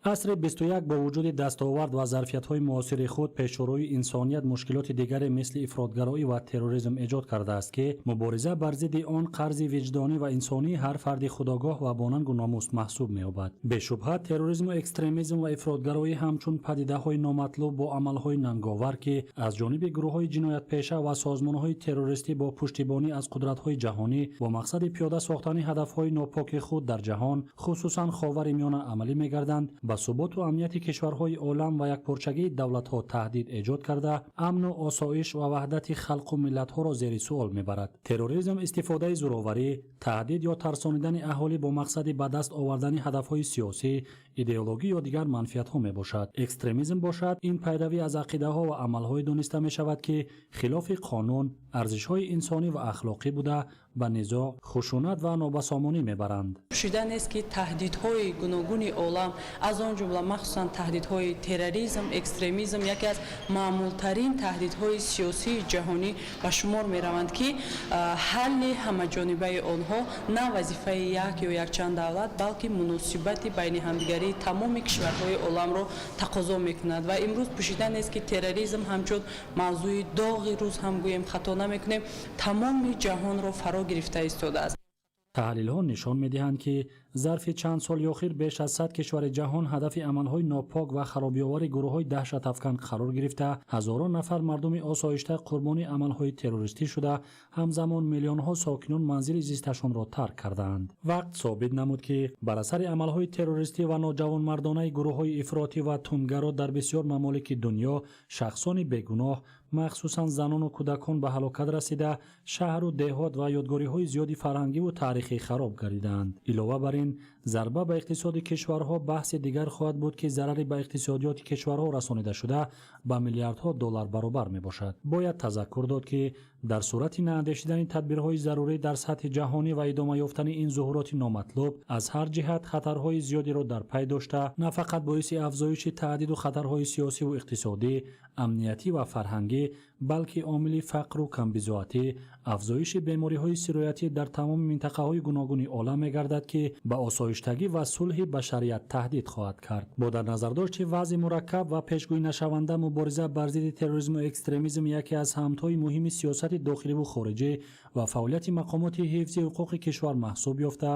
Асри 21 бо вуҷуди дастовард ва зарфиятҳои муосири худ пешрӯи инсоният мушкилоти дигаре мисли ифротгароӣ ва терроризм эҷод кардааст, ки мубориза бар зидди он қарзи виҷдонӣ ва инсонии ҳар фарди худогоҳ ва бонангу номус маҳсуб меёбад. Бешубҳа, терроризму экстремизм ва ифротгароӣ ҳамчун падидаҳои номатлуб бо амалҳои нанговар, ки аз ҷониби гурӯҳҳои ҷиноятпеша ва созмонҳои террористӣ бо пуштибонӣ аз қудратҳои ҷаҳонӣ бо мақсади пиёда сохтани ҳадафҳои нопоки худ дар ҷаҳон, хусусан Ховари Миёна, амалӣ мегарданд, ба суботу амнияти кишварҳои олам ва якпорчагии давлатҳо таҳдид эҷод карда, амну осоиш ва ваҳдати халқу миллатҳоро зери суол мебарад. Терроризм истифодаи зӯроварӣ, таҳдид ё тарсонидани аҳолӣ бо мақсади ба даст овардани ҳадафҳои сиёсӣ, идеологӣ ё дигар манфиатҳо мебошад. Экстремизм бошад, ин пайравӣ аз ақидаҳо ва амалҳое дониста мешавад, ки хилофи қонун, арзишҳои инсонӣ ва ахлоқӣ буда, ба низоъ, хушунат ва нобасомонӣ мебаранд. Пӯшида нест, ки таҳдидҳои гуногуни олам, аз он ҷумла махсусан таҳдидҳои терроризм, экстремизм яке аз маъмултарин таҳдидҳои сиёсии ҷаҳонӣ ба шумор мераванд, ки ҳалли ҳамаҷонибаи онҳо на вазифаи як ё якчанд давлат, балки муносибати байни ҳамдигарии тамоми кишварҳои оламро тақозо мекунад. Ва имрӯз пӯшида нест, ки терроризм ҳамчун мавзӯи доғи рӯз ҳам гӯем хато намекунем, тамоми ҷаҳонро фаро гирифта истодааст. Таҳлилҳо нишон медиҳанд, ки зарфи чанд соли охир беш аз 100 кишвари ҷаҳон ҳадафи амалҳои нопок ва харобиовари гурӯҳҳои даҳшатафкан қарор гирифта, ҳазорон нафар мардуми осоишта қурбони амалҳои террористӣ шуда, ҳамзамон миллионҳо сокинон манзили зисташонро тарк кардаанд. Вақт собит намуд, ки бар асари амалҳои террористӣ ва ноҷавонмардонаи гурӯҳҳои ифротӣ ва тундгаро дар бисёр мамолики дунё шахсони бегуноҳ Махсусан занону кӯдакон ба ҳалокат расида, шаҳру деҳот ва ёдгориҳои зиёди фарҳангиву таърихӣ хароб гардидаанд. Илова бар ин, зарба ба иқтисоди кишварҳо баҳси дигар хоҳад буд, ки зарари ба иқтисодиёти кишварҳо расонида шуда ба миллиардҳо доллар баробар мебошад. Бояд тазаккур дод, ки дар сурати наандешидани тадбирҳои зарурӣ дар сатҳи ҷаҳонӣ ва идома ёфтани ин зуҳуроти номатлуб аз ҳар ҷиҳат хатарҳои зиёдеро дар пай дошта, на фақат боиси афзоиши таҳдиду хатарҳои сиёсиву иқтисодӣ, амниятӣ ва фарҳангӣ, балки омили фақру камбизоатӣ, афзоиши бемориҳои сироятӣ дар тамоми минтақаҳои гуногуни олам мегардад, ки ба осоиштагӣ ва сулҳи башарият таҳдид хоҳад кард. Бо дар назардошти вазъи мураккаб ва пешгӯйнашаванда, мубориза бар зидди терроризму экстремизм яке аз самтҳои муҳими сиёсати дохиливу хориҷӣ ва фаъолияти мақомоти ҳифзи ҳуқуқи кишвар маҳсуб ёфта,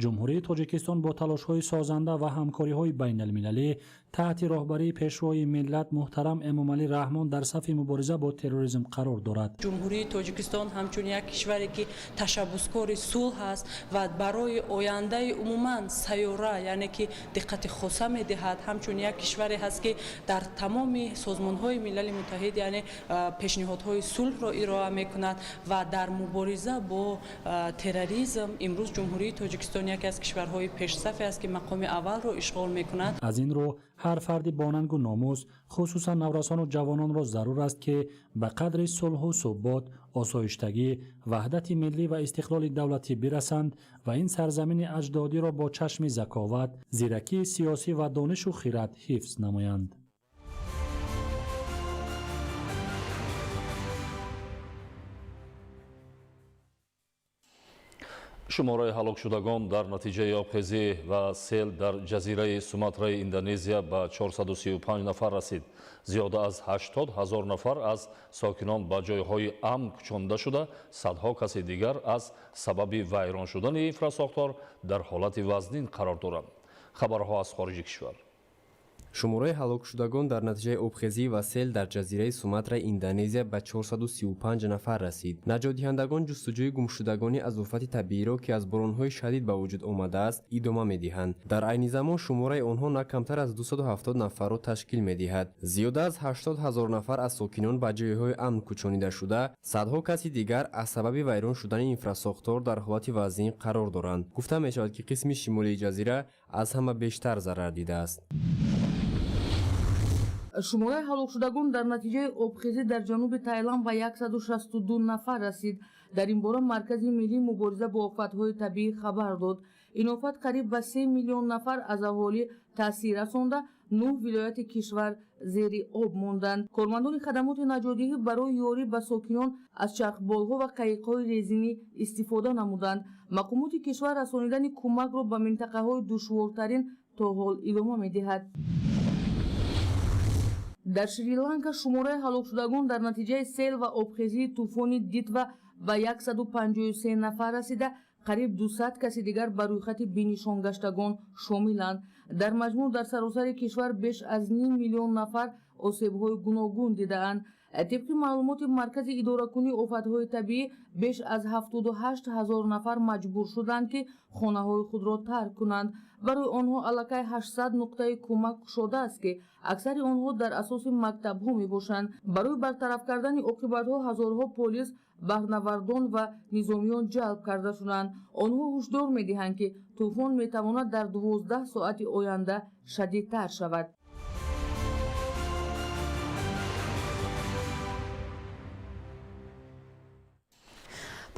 Ҷумҳурии Тоҷикистон бо талошҳои созанда ва ҳамкориҳои байналмилалӣ таҳти роҳбарии Пешвои миллат муҳтарам Эмомалӣ Раҳмон дар сафи мубориза бо терроризм қарор дорад. Ҷумҳурии Тоҷикистон ҳамчун як кишваре, ки ташаббускори сулҳ аст ва барои ояндаи умуман сайёра, яъне ки диққати хоса медиҳад, ҳамчун як кишваре ҳаст, ки дар тамоми созмонҳои Милали Муттаҳид, яъне пешниҳодҳои сулҳро ироа мекунад ва дар мубориза бо терроризм имрӯз Ҷумҳурии Тоҷикистон яке аз кишварҳои пешсафе аст, ки мақоми аввалро ишғол мекунад. Аз ин рӯ, ҳар фарди бонангу номус, хусусан наврасону ҷавононро зарур аст, ки ба қадри сулҳу субот, осоиштагӣ, ваҳдати миллӣ ва истиқлоли давлатӣ бирасанд ва ин сарзамини аҷдодиро бо чашми заковат, зиракии сиёсӣ ва донишу хират ҳифз намоянд. Шумораи ҳалокшудагон дар натиҷаи обхезӣ ва сел дар ҷазираи Суматраи Индонезия ба 435 нафар расид. Зиёда аз 80 ҳазор нафар аз сокинон ба ҷойҳои амн кӯчонда шуда, садҳо каси дигар аз сабаби вайрон шудани инфрасохтор дар ҳолати вазнин қарор доранд. Хабарҳо аз хориҷи кишвар. Шумораи ҳалокшудагон дар натиҷаи обхезӣ ва сел дар ҷазираи Суматраи Индонезия ба 435 нафар расид. Наҷотдиҳандагон ҷустуҷӯи гумшудагони аз офати табииро, ки аз боронҳои шадид ба вуҷуд омадааст, идома медиҳанд. Дар айни замон шумораи онҳо на камтар аз 270 нафарро ташкил медиҳад. Зиёда аз 80 ҳазор нафар аз сокинон ба ҷойҳои амн кӯчонида шуда, садҳо каси дигар аз сабаби вайрон шудани инфрасохтор дар ҳолати вазнин қарор доранд. Гуфта мешавад, ки қисми шимолии ҷазира аз ҳама бештар зарар дидааст. Шумораи ҳалокшудагон дар натиҷаи обхезӣ дар ҷануби Тайланд ба 162 нафар расид. Дар ин бора Маркази миллии мубориза бо офатҳои табиӣ хабар дод. Ин офат қариб ба 3 миллион нафар аз аҳолӣ таъсир расонда, 9 вилояти кишвар зери об монданд. Кормандони хадамоти наҷотдиҳӣ барои ёрӣ ба сокинон аз чархболҳо ва қаиқҳои резинӣ истифода намуданд. Мақомоти кишвар расонидани кӯмакро ба минтақаҳои душвортарин то ҳол идома медиҳад. Дар Шри-Ланка шумораи ҳалокшудагон дар натиҷаи сел ва обхезии тӯфони Дитва ба 153 нафар расида, қариб 200 каси дигар ба рӯйхати бенишонгаштагон шомиланд. Дар маҷмӯъ дар саросари кишвар беш аз ним миллион нафар осебҳои гуногун дидаанд. Тибқи маълумоти Маркази идоракунии офатҳои табиӣ, беш аз 78 ҳазор нафар маҷбур шуданд, ки хонаҳои худро тарк кунанд. Барои онҳо аллакай 800 нуқтаи кӯмак кушодааст, ки аксари онҳо дар асоси мактабҳо мебошанд. Барои бартараф кардани оқибатҳо ҳазорҳо полис, баҳрнавардон ва низомиён ҷалб карда шуданд. Онҳо ҳушдор медиҳанд, ки тӯфон метавонад дар 12 соати оянда шадидтар шавад.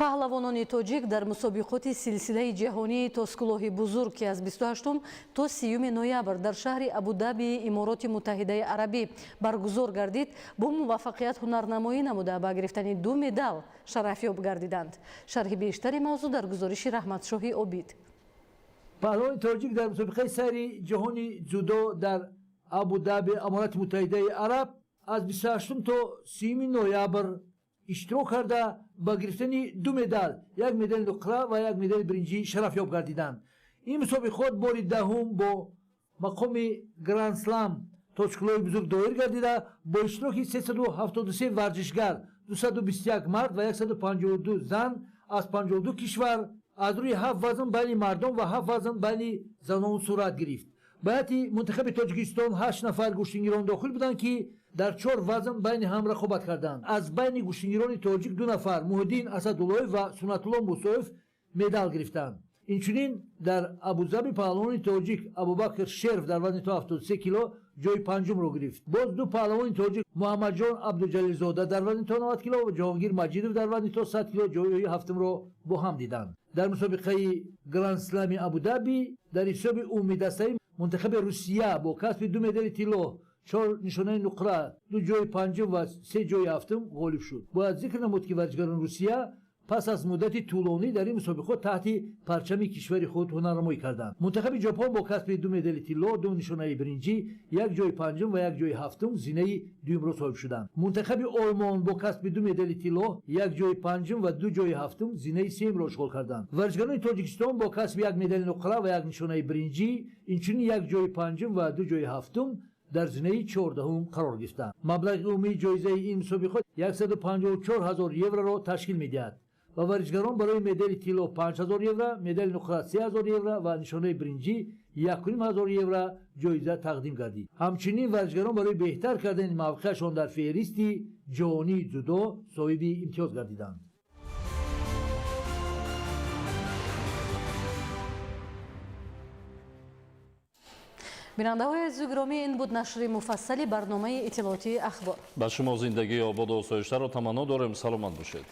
Паҳлавонони тоҷик дар мусобиқоти силсилаи ҷаҳонии тоскулоҳи бузург, ки аз 28 то 30 ноябр дар шаҳри Абудабии Имороти Муттаҳидаи Арабӣ баргузор гардид, бо муваффақият ҳунарнамоӣ намуда ба гирифтани 2 медал шарафёб гардиданд. Шарҳи бештари мавзӯъ дар гузориши Раҳматшоҳи Обид. Паҳлавони тоҷик дар мусобиқаи сайри ҷаҳони ҷудо дар Абудаби Аморати Муттаҳидаи Араб аз 28 то 30 ноябр иштирок карда ба гирифтани 2 медал, як медали нуқра ва як медали биринҷӣ шарафёб гардиданд. Ин мусобиқот бори даҳум бо мақоми Гранд-слам тоҷкулоҳи бузург доир гардида, бо иштироки 373 варзишгар, 221 мард ва 152 зан аз 52 кишвар аз рӯи 7 вазн байни мардон ва 7 вазн байни занон сурат гирифт. Ба ҳайати мунтахаби Тоҷикистон 8 нафар гӯштингирон дохил буданд, ки Дар 4 вазн байни ҳам рақобат карданд. Аз байни гӯштингирони тоҷик 2 нафар, Муҳиддин Асадуллоев ва Суннатулло Мусоев, медал гирифтанд. Инчунин дар Абузаби паҳлавони тоҷик Абубакр Шеров дар вазни то 73 кило ҷои панҷумро гирифт. Боз 2 паҳлавони тоҷик, Муҳаммадҷон Абдуҷалилзода дар вазни то 90 кило ва Ҷаҳонгир Маҷидов дар вазни то 100 кило ҷои ҳафтумро бо ҳам диданд. Дар мусобиқаи Гранд-слами Абудаби дар ҳисоби умумидастаи мунтахаби Русия бо касби 2 медали тилло, 4 нишонаи нуқра, 2 ҷои панҷум ва 3 ҷои ҳафтум ғолиб шуд. Бояд зикр намуд, ки варзишгарони Русия пас аз муддати тӯлонӣ дар ин мусобиқот таҳти парчами кишвари худ ҳунарнамоӣ карданд. Мунтахаби Ҷопон бо касби 2 медали тилло, 2 нишонаи биринҷӣ, 1 ҷои панҷум ва 1 ҷои ҳафтум зинаи дуюмро соҳиб шуданд. Мунтахаби Олмон бо касби 2 медали тилло, 1 ҷои панҷум ва 2 ҷои ҳафтум зинаи сеюмро ишғол карданд. Варзишгарони Тоҷикистон бо касби 1 медали нуқра ва 1 нишонаи биринҷӣ, инчунин 1 ҷои панҷум ва 2 ҷои ҳафтум дар зинаи 14-ум қарор гирифтанд. Маблағи умумии ҷоизаи ин мусобиқот 154 ҳазор евроро ташкил медиҳад ва варзишгарон барои медали тилло 5000 евро, медали нуқра 3000 евро ва нишонаи биринҷӣ 1500 евро ҷоиза тақдим гардид. Ҳамчунин варзишгарон барои беҳтар кардани мавқеашон дар феҳристи ҷаҳонии ҷудо соҳиби имтиёз гардиданд. Бинандаҳои азизу гиромӣ, ин буд нашри муфассали барномаи иттилоотии Ахбор. Ба шумо зиндагии ободу осоиштаро таманно дорем. Саломат бошед.